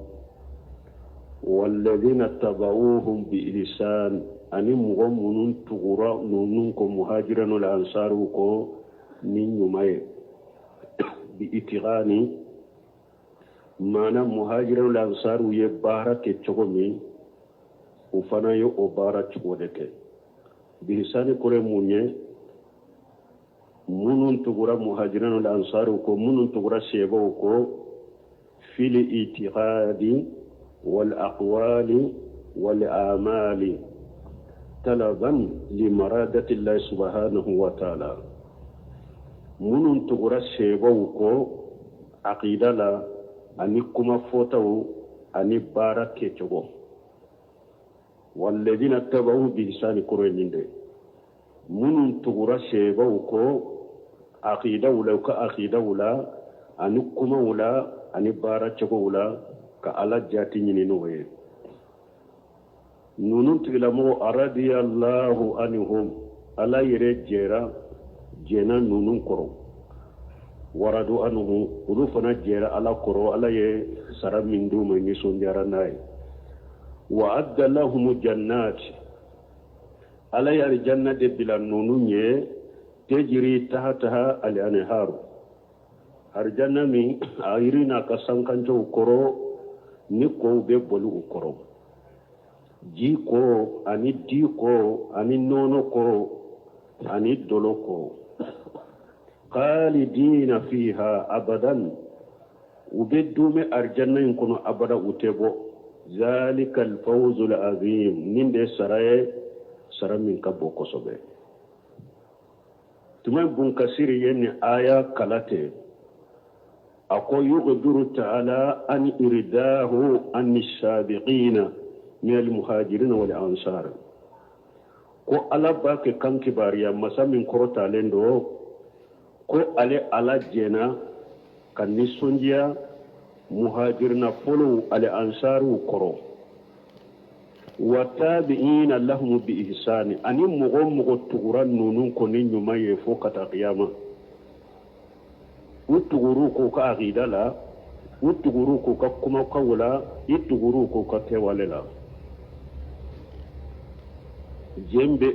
walladina tabauhum bi ihsan, ani mɔgɔ minnu tugura ninnu kɔ, muhajirinaw la ansaru kɔ ni ɲuman ye, bi itigani maana muhajirinaw la ansaru ye baara kɛ cogo min, u fana ye o baara cogo de kɛ. Bihisani kɔrɔ ye mun ye? Minnu tugura muhajirinaw la ansaru kɔ, minnu tugura sebaw kɔ, fili itigadi wal aqwali wal amali talaban limaradatillahi subhanahu wa ta'ala, minnu tugura sebaw kɔ aqida la ani kuma fɔtaw ani baara kɛcogo. Walladina tabau bihisani kɔrɔ ye nin de: minnu tugura sebaw kɔ aqidaw la, u ka aqidaw la ani kumaw la ani baara cogow la, ka Ala jati ɲini n'o ye, ninnu tigilamɔgɔ, aradiyallahu anhum, Ala yɛrɛ jɛra jɛnna ninnu kɔrɔ, waradu anhu, olu fana jɛra Ala kɔrɔ. Ala ye sara min d'u ma, nisɔndiyara n'a ye. Wa adda lahum jannat, Ala ye alijanna de bila ninnu ye, tejiri tahataha al-anharu, alijanna min a yiri n'a ka sankancɛw kɔrɔ ni kow bɛ boli u kɔrɔ, ji ko ani di ko ani nɔnɔ ko ani dolo ko, khalidina fiha abadan, u bɛ duumɛ alijanna in kɔnɔ abada, u tɛ bɔ. Zalika alfawzu alazim, nin de sara ye, sara min ka bon kosɛbɛ. Tuma Bun Kasiri ye nin aya kala ten, a ko yukhbiru ta'ala an iridahu an sabiqina min almuhajirin wal ansar, ko Ala b'a kɛ kan kibaruya, masa min kɔrɔtalen don, ko ale Ala jɛna ka nisɔndiya muhajirina fɔlɔw ale ansaruw kɔrɔ, wa tabi'ina lahum bi ihsani, ani mɔgɔ mɔgɔ tugura ninnu kɔ ni ɲuman ye fo ka taa kiyama. U tuguru k'u ka akida la, u tuguru k'u ka kumakanw la, i tuguru k'u ka kɛwale la. Jɛn bɛ